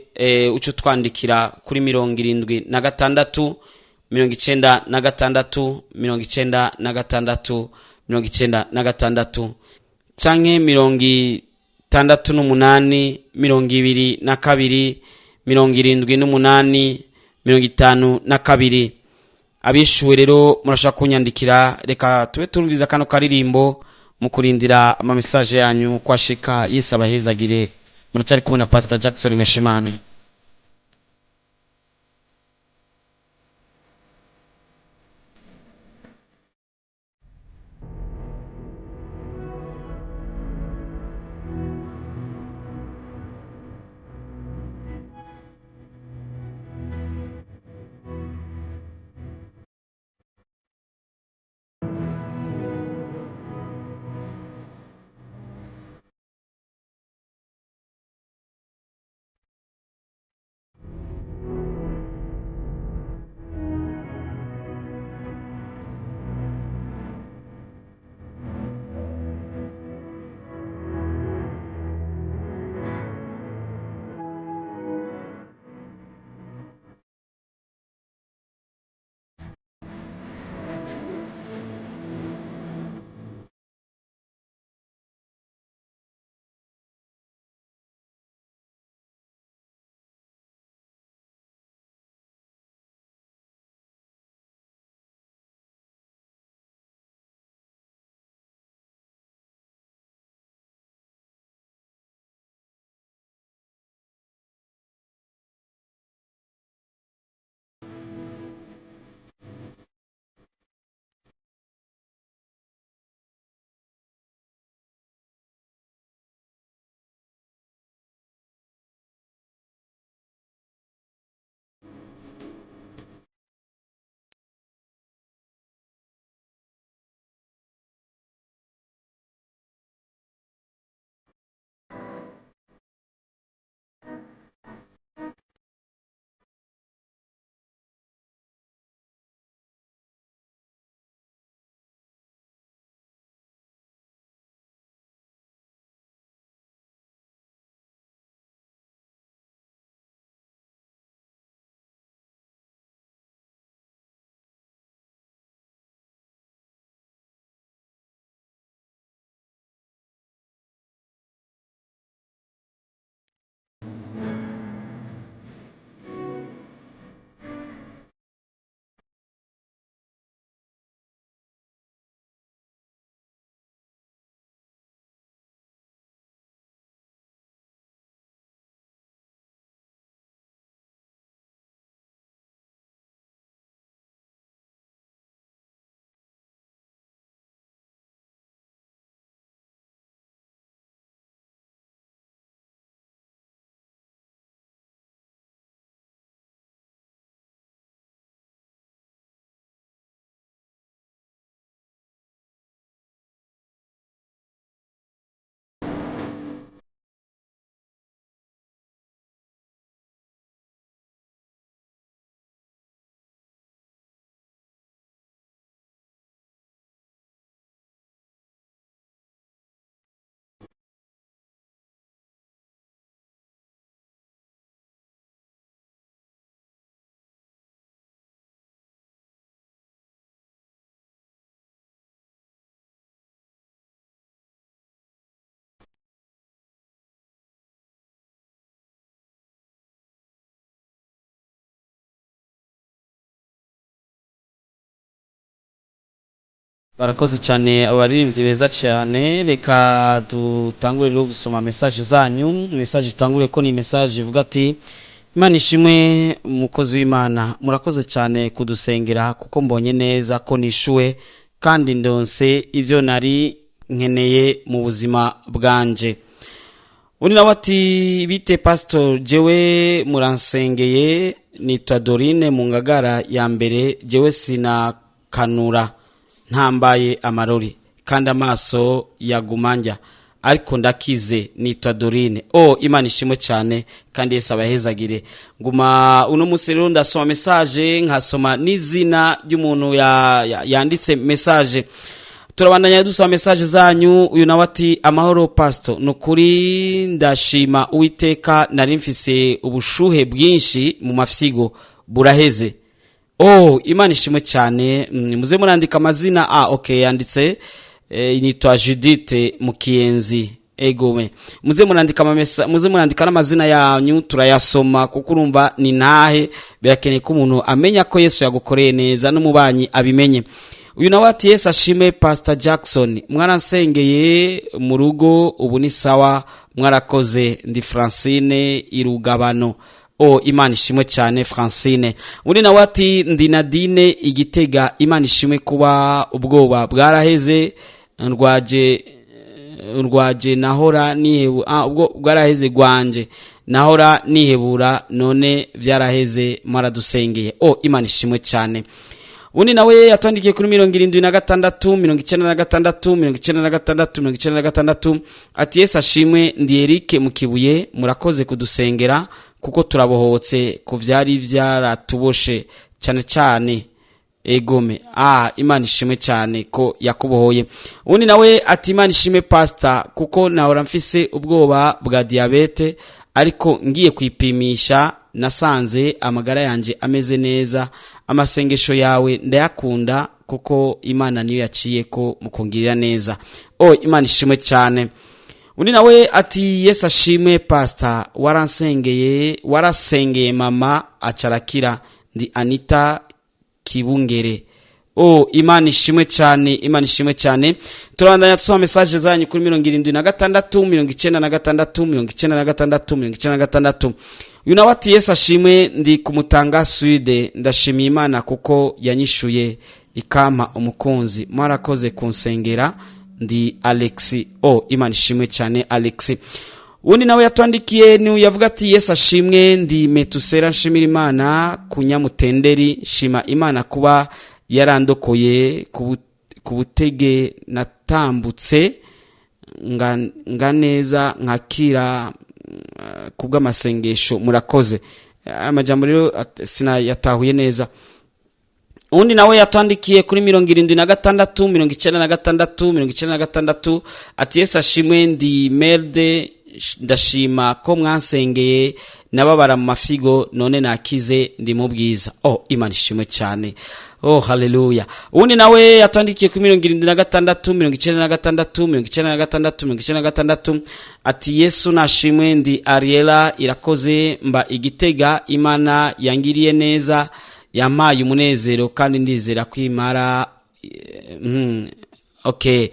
uca utwandikira kuri 76 96 96 96, canke 68 22 78 52. Abishuwe rero murashobora kunyandikira. Reka tube turumviza kano karirimbo mu kurindira amamesaje yanyu kwashika. Yesu abahezagire. Muracyari kumwe na Pastor Jackson Meshimani. Barakoze cyane abaririmbyi beza cyane. Reka dutangure rero gusoma message zanyu. Message itangure ko ni message ivuga ati: "Imana ishimwe, umukozi w'Imana, murakoze cyane kudusengera kuko mbonye neza ko nishuwe kandi ndonse ibyo nari nkeneye mu buzima bwanje." Undi nawe ati: "Bite pastor, jewe muransengeye, nitwa Dorine mu Ngagara ya mbere. Jewe sinakanura ntambaye amarori kandi amaso yaguma njya, ariko ndakize. Nitwa Dorine." Oh, Imana ishimwe cyane kandi Yesu abahezagire. Nguma uno munsi rero ndasoma message, nkasoma n'izina ry'umuntu yanditse message. Turabandanya dusoma message zanyu. Uyu nawe ati: "Amahoro pastor, ni ukuri ndashima Uwiteka, nari mfise ubushuhe bwinshi mu mafyigo, buraheze." Oh, Imana ishimwe cyane. Muze murandika amazina. Ah, okay, yanditse nitwa Judith Mukiyenzi. Egome, muze murandika muze murandika n'amazina yanyu, turayasoma kuko urumva ni ntahe birakeneye ko umuntu amenya ko Yesu yagukoreye neza, n'umubanyi abimenye. Uyu nawe ati: "Yesu ashime Pastor Jackson, mwaransengeye mu rugo, ubu ni sawa, mwarakoze. Ndi Francine Irugabano." O, Imana ishimwe cyane, Francine. Undi nawe ati: "Ndi Nadine Igitega, Imana ishimwe kuba ubwoba bwaraheze, ndwaje ndwaje nahora nihebu, ubwo bwaraheze gwanje nahora nihebura, none byaraheze, mwaradusengeye." O, Imana ishimwe cyane. Undi nawe yatwandikiye kuri 76 96 96 96 ati: "Yesu ashimwe, ndi Eric mu Kibuye, murakoze kudusengera kuko turabohotse ku byari byaratuboshe cyane cyane." Egome, ah, Imana ishimwe cyane ko yakubohoye. Undi nawe ati: "Imana ishimwe pastor, kuko nahora mfise ubwoba bwa diyabete, ariko ngiye kwipimisha nasanze amagara yanjye ameze neza. Amasengesho yawe ndayakunda kuko Imana niyo yaciye ko mukungirira neza." Oh, Imana ishimwe cyane. Undi nawe ati: "Yesu ashimwe pastor, waransengeye, warasengeye mama acarakira. Ndi Anita Kibungere." Oh, Imana ishimwe cyane, Imana ishimwe cyane. Turabandanya tusoma message zanyu kuri 76 96 96 96. Uyu nawe ati: "Yesu ashimwe, ndi kumutanga Swede, ndashimiye Imana kuko yanyishuye ikampa umukunzi, mwarakoze kunsengera. Ndi Alex." Oh, Imana ishimwe cyane, Alex. Undi nawe yatwandikiye ni yavuga ati: "Yesu ashimwe, ndi Metusera, nshimira Imana kunyamutenderi, nshima Imana kuba yarandokoye ku butege natambutse nga neza nkakira kubw'amasengesho, murakoze." Amajambo rero sinayatahuye neza. Undi nawe yatwandikiye kuri 76 96 96 ati: "Yesu ashimwe, ndi Merde, ndashima ko mwansengeye, nababara mu mafigo, none nakize, ndi mu bwiza." Oh, Imana ishimwe cyane. Oh, haleluya. Undi nawe yatwandikiye kuri 76 96 96 96 ati: "Yesu nashimwe, ndi Ariela Irakoze, mba Igitega. Imana yangiriye neza, yampaye umunezero kandi ndizera kwimara." Okay,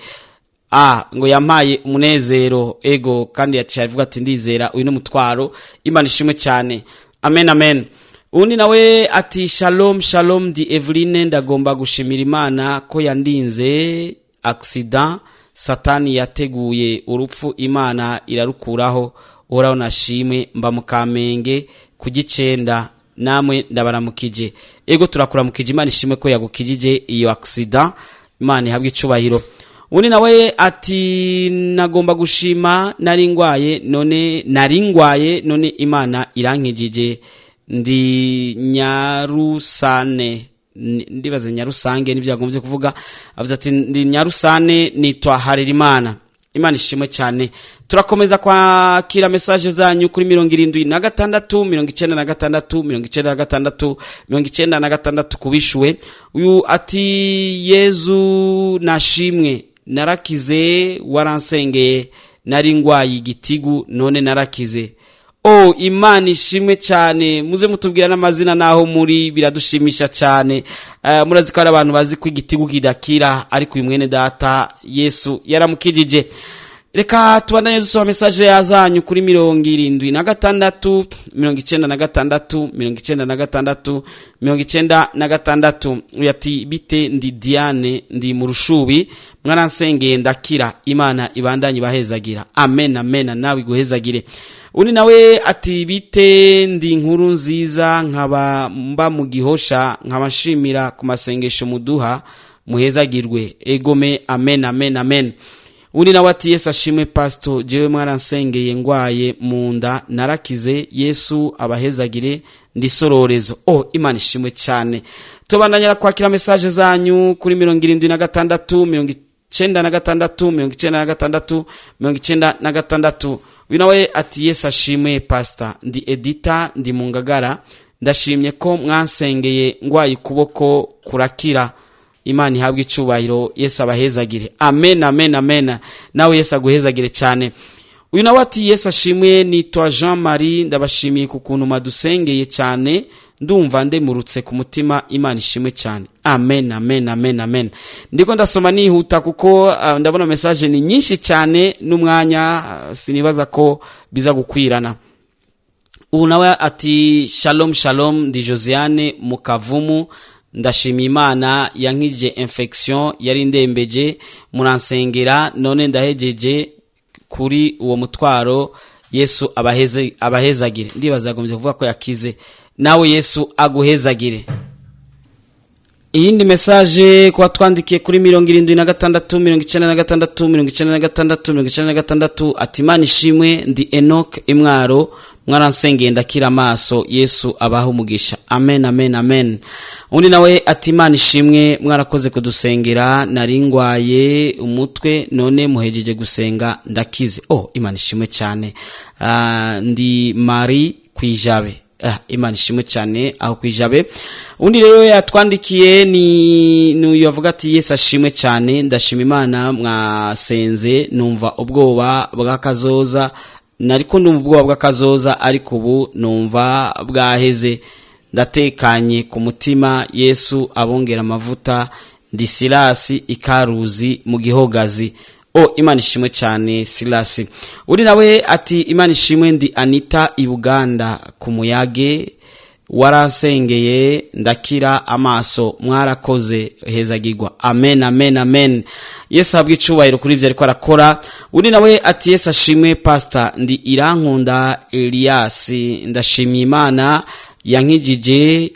ah, ngo yampaye umunezero, ego, kandi yaciye avuga ati: "Ndizera uyu n'umutwaro." Imana ishimwe cyane, amen, amen. Undi nawe ati: "Shalom shalom, ndi Eveline, ndagomba gushimira Imana ko yandinze accident. Satani yateguye urupfu, Imana irarukuraho. Uhoraho nashimwe. Mba mu Kamenge ku Gicenda. Namwe ndabaramukije." Ego, turakuramukije. Imana ishimwe ko yagukijije iyo accident, Imana ihabwe icubahiro. Undi nawe ati: "Nagomba gushima, nari ngwaye, none nari ngwaye, none Imana irankijije. Ndi Nyarusane." Ndibaze Nyarusange nibyo yagombye kuvuga. Avuze ati: "Ndi Nyarusane, nitwa Harerimana." Imana ishimwe cyane. Turakomeza kwakira message zanyu kuri 76 96 96 96 kubishuwe. Uyu ati: "Yezu nashimwe, narakize, waransengeye, nari ngwaye igitigu, none narakize." Oh, Imana ishimwe cyane. Muze mutubwira n'amazina naho muri, biradushimisha cyane. Murazi ko hari abantu bazi ko igitigu kidakira, ariko uyu mwene data Yesu yaramukijije. Reka tubandanye dusoma message yazanyu kuri 76 96 96 96. Uyu ati: "Bite, ndi Diane, ndi mu Rushubi, mwaransengeye ndakira, Imana ibandanye ibahezagira." Amen, amen, nawe iguhezagire. Undi nawe ati: "Bite, ndi Inkuru Nziza, nkaba mba mu Gihosha, nkaba nshimira ku masengesho muduha, muhezagirwe." Egome, amen, amen, amen. Undi nawe ati: "Yesu ashimwe pastor, jewe mwaransengeye ngwaye mu nda narakize, Yesu abahezagire, ndi Sororezo." Oh, Imana ishimwe cyane. Tubandanya kwakira message zanyu kuri 76 96 96 96. Uyu nawe ati: "Yesu ashimwe pastor, ndi Edita, ndi mu Ngagara, ndashimye ko mwansengeye ngwaye ukuboko kurakira, Imana ihabwe icubahiro, Yesu abahezagire." Amen, amen, amen, nawe Yesu aguhezagire cyane. Uyu nawe ati: "Yesu ashimwe, nitwa Jean Marie, ndabashimiye ku kuntu madusengeye cyane, ndumva ndemurutse ku mutima, Imana ishimwe cyane." Amen, amen, amen, amen. Ndiko ndasoma nihuta kuko ndabona message ni nyinshi cyane n'umwanya sinibaza ko biza gukwirana. Ubu nawe ati: "Shalom, shalom, ndi Josiane mu Kavumu, ndashima Imana yankije infection yari ndembeje, muransengera none ndahejeje kuri uwo mutwaro, Yesu abaheze, abahezagire." Ndibaza yagombye kuvuga ko yakize. Nawe Yesu aguhezagire. Iyindi message kuba twandikiye kuri 76 96 96 96 ati: "Imana ishimwe, ndi Enoch Imwaro, mwaransengeye ndakira amaso, Yesu abaha umugisha." Amen, amen, amen. Undi nawe ati: "Imana ishimwe, mwarakoze kudusengera, nari ngwaye umutwe none muhejeje gusenga ndakize." Oh, Imana ishimwe cyane. Ndi Marie Kwijabe. Imana ishimwe cyane aho Kwijabe. Undi rero yatwandikiye ni n'uyu, avuga ati: "Yesu ashimwe cyane, ndashima Imana, mwasenze numva ubwoba bw'akazoza, nariko ndumva ubwoba bw'akazoza, ariko ubu numva bwaheze, ndatekanye ku mutima, Yesu abongera amavuta, ndi Silasi Ikaruzi mu Gihogazi." O, Imana ishimwe cyane, Silasi. Undi nawe ati: "Imana ishimwe, ndi Anita i Buganda ku Muyage, waransengeye ndakira amaso, mwarakoze, hezagirwa." Amen, amen, amen. Yesu ahabwe icubahiro kuri ibyo ariko arakora. Undi nawe ati: "Yesu ashimwe pastor, ndi Irankunda Elias, ndashimiye Imana yankijije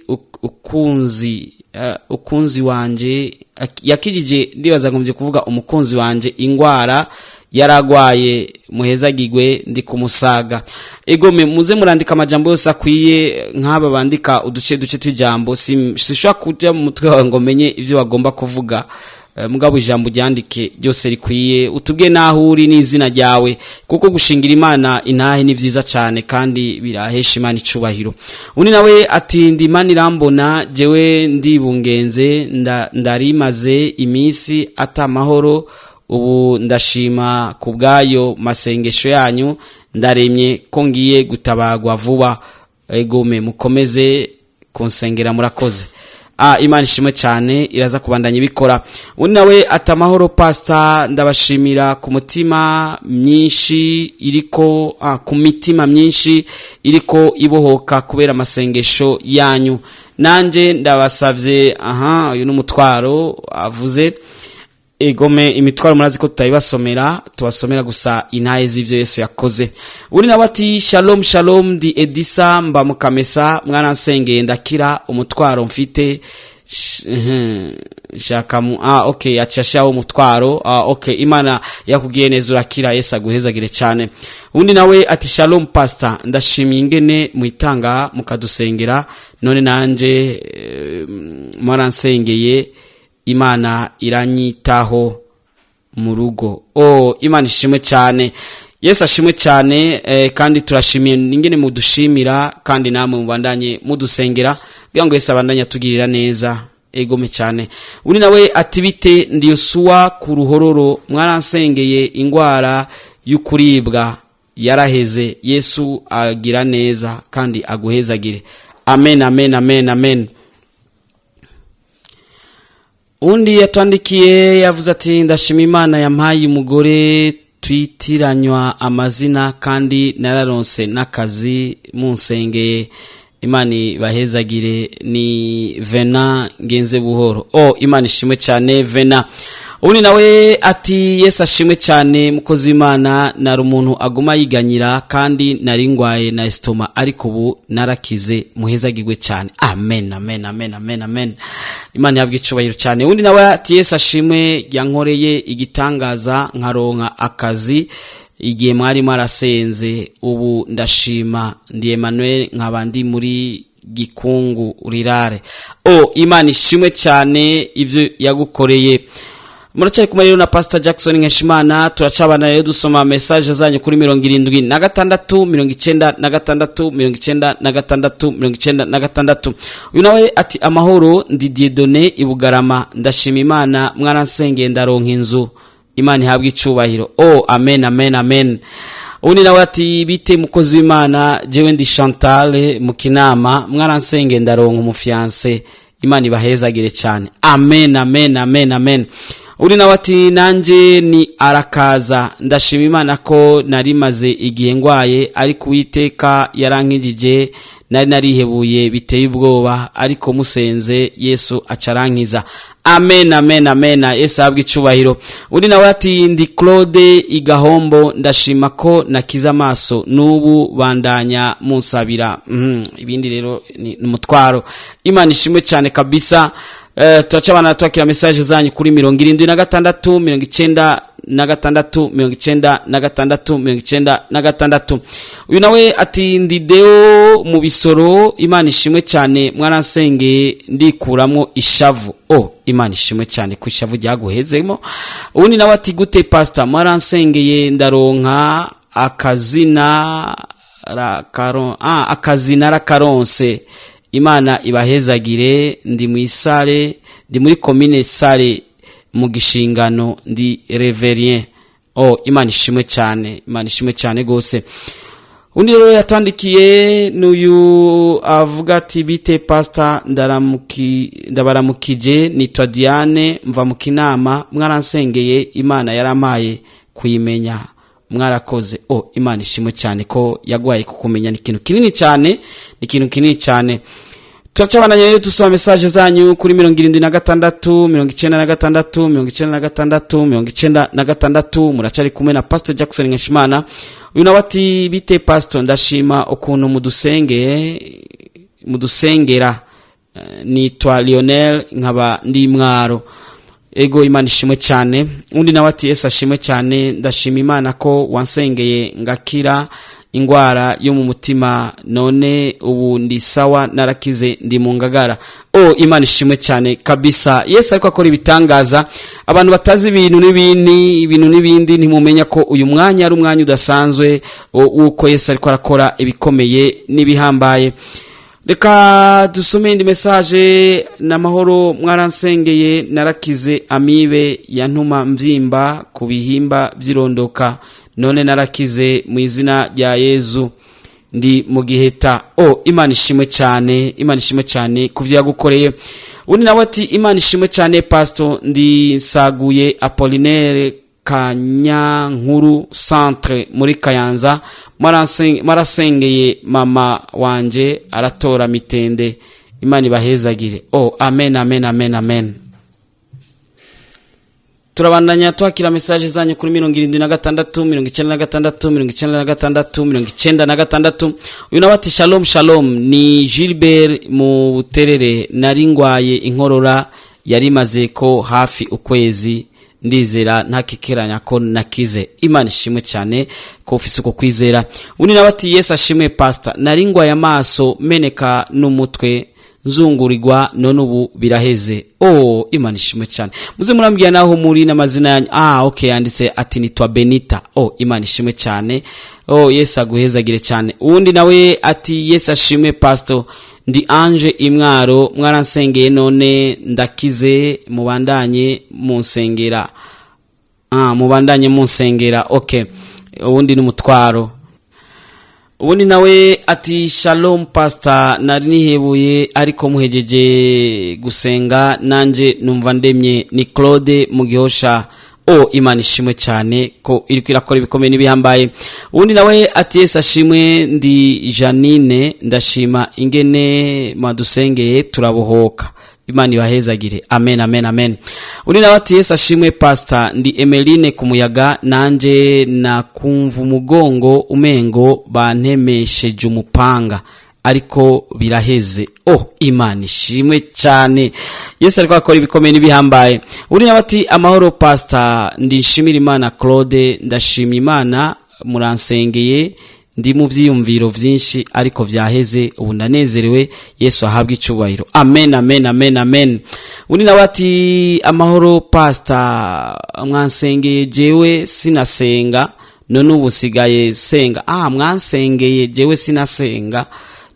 ukunzi wanje, yakijije," ndibaza ngombye kuvuga umukunzi wanje, "ingwara yaragwaye, muhezagirwe, ndi kumusaga." Egome, muze murandika amajambo yose akwiye. Nk'aba bandika uduce duce tw'ijambo, sishobora kuja mu mutwe wawe ngo menye ivyo bagomba kuvuga. Mugabo ijambo ryandike ryose rikwiye, utubwiye n'aho uri n'izina ryawe, kuko gushingira Imana intahe ni vyiza cyane kandi birahesha Imana icubahiro. Undi nawe ati: "Ndi Imana irambona, jewe ndibungenze, ndarimaze iminsi ata amahoro, ubu ndashima ku bw'ayo masengesho yanyu, ndaremye ko ngiye gutabagwa vuba. Egome, mukomeze kunsengera, murakoze." Imana ishimwe cyane, iraza kubandanya ibikora. Undi nawe ati: "Amahoro pastor, ndabashimira ku mutima myinshi iriko ku mitima myinshi iriko ibohoka kubera amasengesho yanyu, nanje ndabasavye." Aha, uyu n'umutwaro avuze. Egome, imitwaro murazi ko tutayibasomera, tubasomera gusa intahe z'ivyo Yesu yakoze. Undi nawe ati: "Shalom, shalom, ndi Edisa, mba Mukamesa, mwaransengeye ndakira umutwaro mfite." Shaka mu okay, aca umutwaro. Okay, Imana yakubwiye neza urakira, Yesu aguhezagire cyane. Undi nawe ati: "Shalom pastor, ndashimiye ingene mwitanga mukadusengera, none nanje mwaransengeye Imana iranyitaho mu rugo." Oh, Imana ishimwe cyane, Yesu ashimwe cyane. Kandi turashimiye ingene mudushimira, kandi namwe mubandanye mudusengera kugira ngo Yesu abandanye atugirira neza. Egome cyane. Undi nawe ati: "Bite, ndi Yosuwa ku Ruhororo, mwaransengeye ingwara y'ukuribwa." Yaraheze. Yesu agira neza kandi aguhezagire. Amen, amen, amen, amen. Undi yatwandikiye yavuze ati: "Ndashima Imana yampaye umugore twitiranywa amazina, kandi nararonse n'akazi, munsengeye, Imana ibahezagire. Ni Vena ngenze buhoro." Oh, Imana ishimwe cyane, Vena. Ubundi nawe ati: "Yesu ashimwe cyane, mukozi w'Imana. Nari umuntu aguma yiganyira, kandi nari ngwaye na estomac, ariko ubu narakize. Muhezagirwe cyane." Amen, amen, amen, amen, amen. Imana yabwa icubahiro cyane. Undi nawe ati: "Yesu ashimwe, yankoreye igitangaza nkaronka akazi igihe mwari mwarasenze. Ubu ndashima. Ndi Emmanuel, nkaba ndi muri Gikungu rirare." O, Imana ishimwe cyane ibyo yagukoreye. Muracyari kumwe rero na Pastor Jackson Nkeshimana. Turacabana rero dusoma message zanyu kuri 76, 96, 96, 96. Uyu nawe ati: "Amahoro, ndi Dieudonné i Bugarama. Ndashima Imana, mwaransengeye ndaronka inzu. Imana ihabwe icubahiro." Oh, amen, amen, amen. Ubundi nawe ati: "Bite mukozi w'Imana, jewe ndi Chantal mu Kinama. Mwaransengeye ndaronka umufiancé. Imana ibahezagire cyane." Amen, amen, amen, amen. Uri nawe ati: "Nanjye ni arakaza. Ndashima Imana ko nari maze igihe ngwaye, ariko Uwiteka yarankijije. Nari narihebuye biteye ubwoba, ariko musenze Yesu acarankiza." Amen, amen, amen. Yesu ahabwe icubahiro. Undi nawe ati: "Ndi Claude Igahombo. Ndashima ko nakize amaso. N'ubu bandanya munsabira." Ibindi rero ni umutwaro. Imana ishimwe cyane kabisa. Turacabana twakira message zanyu kuri 76, 96, 96, 96. Uyu nawe ati: "Ndi Deo mu Bisoro. Imana ishimwe cyane, mwaransengeye ndikuramwo ishavu." Oh, Imana ishimwe cyane ku ishavu ryaguhezemo. Ubundi nawe ati: "Gute pastor, mwaransengeye ndaronka akazina akazina rakaronse. Imana ibahezagire. Ndi mu Isare, ndi muri komine Sare mu Gishingano, ndi Reverien." Oh, Imana ishimwe cyane, Imana ishimwe cyane rwose. Undi rero yatwandikiye n'uyu avuga ati: "Bite pastor, ndabaramukije. Nitwa Diane, mva mu Kinama. Mwaransengeye, Imana yarampaye kuyimenya. Mwarakoze." Oh, Imana ishimwe cyane ko yaguhaye kukumenya. Ni ikintu kinini cyane, ni ikintu kinini cyane. Turacabandanya rero dusoma message zanyu kuri 76, 96, 96, 96. Muracari kumwe na Pastor Jackson Nkeshimana. Uyu nawe ati: "Bite pastor, ndashima ukuntu mudusengera. Nitwa Lionel, nkaba ndi Mwaro." Ego, Imana ishimwe cyane. Undi nawe ati: "Yesu ashimwe cyane. Ndashima Imana ko wansengeye ngakira ingwara yo mu mutima. None ubu ndi sawa, narakize, ndi mu Ngagara." Oh, Imana ishimwe cyane kabisa. Yesu ariko akora ibitangaza. Abantu batazi ibintu n'ibindi, ibintu n'ibindi, ntimumenya ko uyu mwanya ari umwanya udasanzwe w'uko Yesu ariko arakora ibikomeye n'ibihambaye. Reka dusome indi message. "N'amahoro, mwaransengeye narakize amibe yantuma mbyimba ku bihimba by'irondoka. None narakize mu izina rya Yezu. Ndi mu Giheta." Oh, Imana ishimwe cyane, Imana ishimwe cyane ku byo yagukoreye. Undi nawe ati: "Imana ishimwe cyane pastor. Ndi Nsaguye Apollinaire, Kanyankuru centre muri Kayanza. Mwarasengeye mama wanje aratora mitende. Imana ibahezagire." Oh, amen, amen, amen, amen. Turabandanya twakira message zanyu kuri 76, 96, 96, 96. Uyu nawe ati: "Shalom, shalom. Ni Gilbert mu Buterere. Nari ngwaye inkorora yari imaze ko hafi ukwezi. Ndizera ntakekeranya ko nakize." Imana ishimwe cyane ko ufise uko kwizera. Undi nawe ati: "Yesu ashimwe pastor. Nari ngwaye amaso meneka n'umutwe nzungurirwa, none ubu biraheze." Oh, Imana ishimwe cyane. Muze murambwira naho muri n'amazina yanyu. Ah, okay, yanditse ati: "Nitwa Benita." Oh, Imana ishimwe cyane. Oh, Yesu aguhezagire cyane. Uwundi nawe ati: "Yesu ashimwe pastor. Ndi Ange Imwaro. Mwaransengeye none ndakize. Mubandanye munsengera." Ah, mubandanye munsengera. Okay, uwundi ni umutwaro. Ubundi nawe ati shalom pastor, nari nihebuye ariko muhejeje gusenga nanje numva ndemye. Ni Claude mu Gihosha. O Imana ishimwe cyane ko iriko irakora ibikomeye n'ibihambaye. Ubundi nawe ati Yesu ashimwe, ndi Janine, ndashima ingene mwadusengeye turabohoka, Imana ibahezagire. Amen, amen, amen. Undi nawe ati Yesu ashimwe pastor, ndi Emeline ku Muyaga, nanje nakumva umugongo umengo bantemesheje umupanga ariko biraheze. Oh, Imana ishimwe cyane, Yesu ariko akora ibikomeye n'ibihambaye. Undi nawe ati amahoro pastor, ndi nshimira Imana Claude, ndashimye Imana muransengeye, ndi mu byiyumviro byinshi ariko byaheze, ubu ndanezerewe, Yesu ahabwe icyubahiro. Amen, amen, amen, amen. Undi nawe ati amahoro pastor, mwansengeye jewe sinasenga none ubu sigaye senga. Ah, mwansengeye jewe sinasenga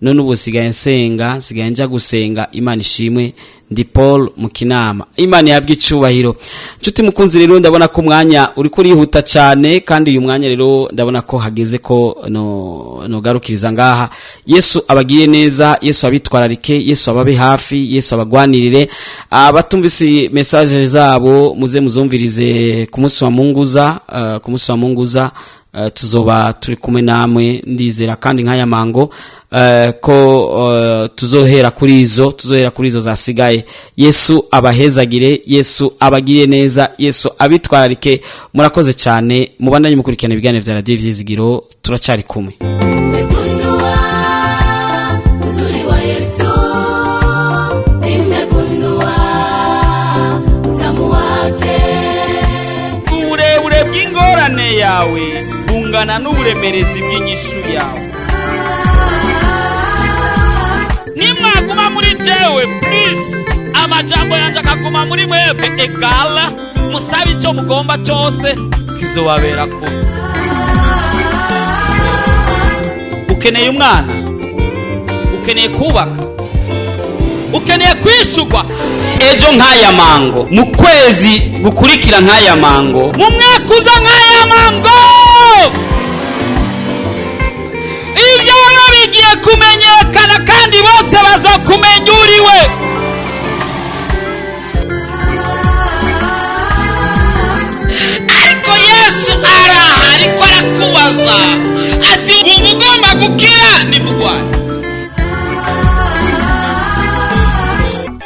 none ubu sigaye nsenga, nsigaye nja gusenga, Imana ishimwe, ndi Paul mu Kinama. Imana ihabwe icubahiro. Nshuti mukunzi rero, ndabona ko umwanya uri kurihuta cyane, kandi uyu mwanya rero ndabona ko hageze ko no nogarukiriza ngaha. Yesu abagiriye neza, Yesu abitwararike, Yesu ababe hafi, Yesu abagwanirire. Abatumvise message zabo muze muzumvirize ku munsi wa Munguza, ku munsi wa Munguza tuzoba turi kumwe namwe. Ndizera kandi nk'aya mango ko tuzohera kuri izo, tuzohera kuri izo zasigaye. Yesu abahezagire, Yesu abagiriye neza, Yesu abitwararike. Murakoze cyane, mubandanye mukurikirana ibiganiro bya Radio Ivyizigiro, turacari kumwe. Nimegundua uzuri wa Yesu, nimegundua utamu wake. Uburebure bw'ingorane yawe bungana n'uburemerezi bw'inyishu yawe. Nimwaguma muri jewe please, amajambo yanjye akaguma muri mwebwe, egala musabe icyo mugomba cyose kizobabera kubi. Ukeneye umwana, ukeneye kubaka, ukeneye kwishurwa. Ejo nk'aya mango, mu kwezi gukurikira nk'aya mango, mu mwaka uza nk'aya mango, ibyawe bigiye kumenyekana kandi bose bazakumenya uriwe. Ariko Yesu araha ariko arakubaza ati uba ugomba gukira nimugwaye.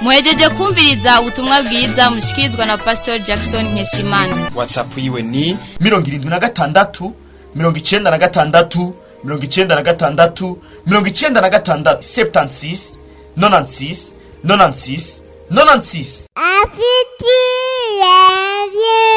Muhejeje kumviriza ubutumwa bwiza mushikirizwa na Pastor Jackson Nkeshimana. WhatsApp yiwe ni 76 96 96 96, 76 96 96 96. Afitiye bien.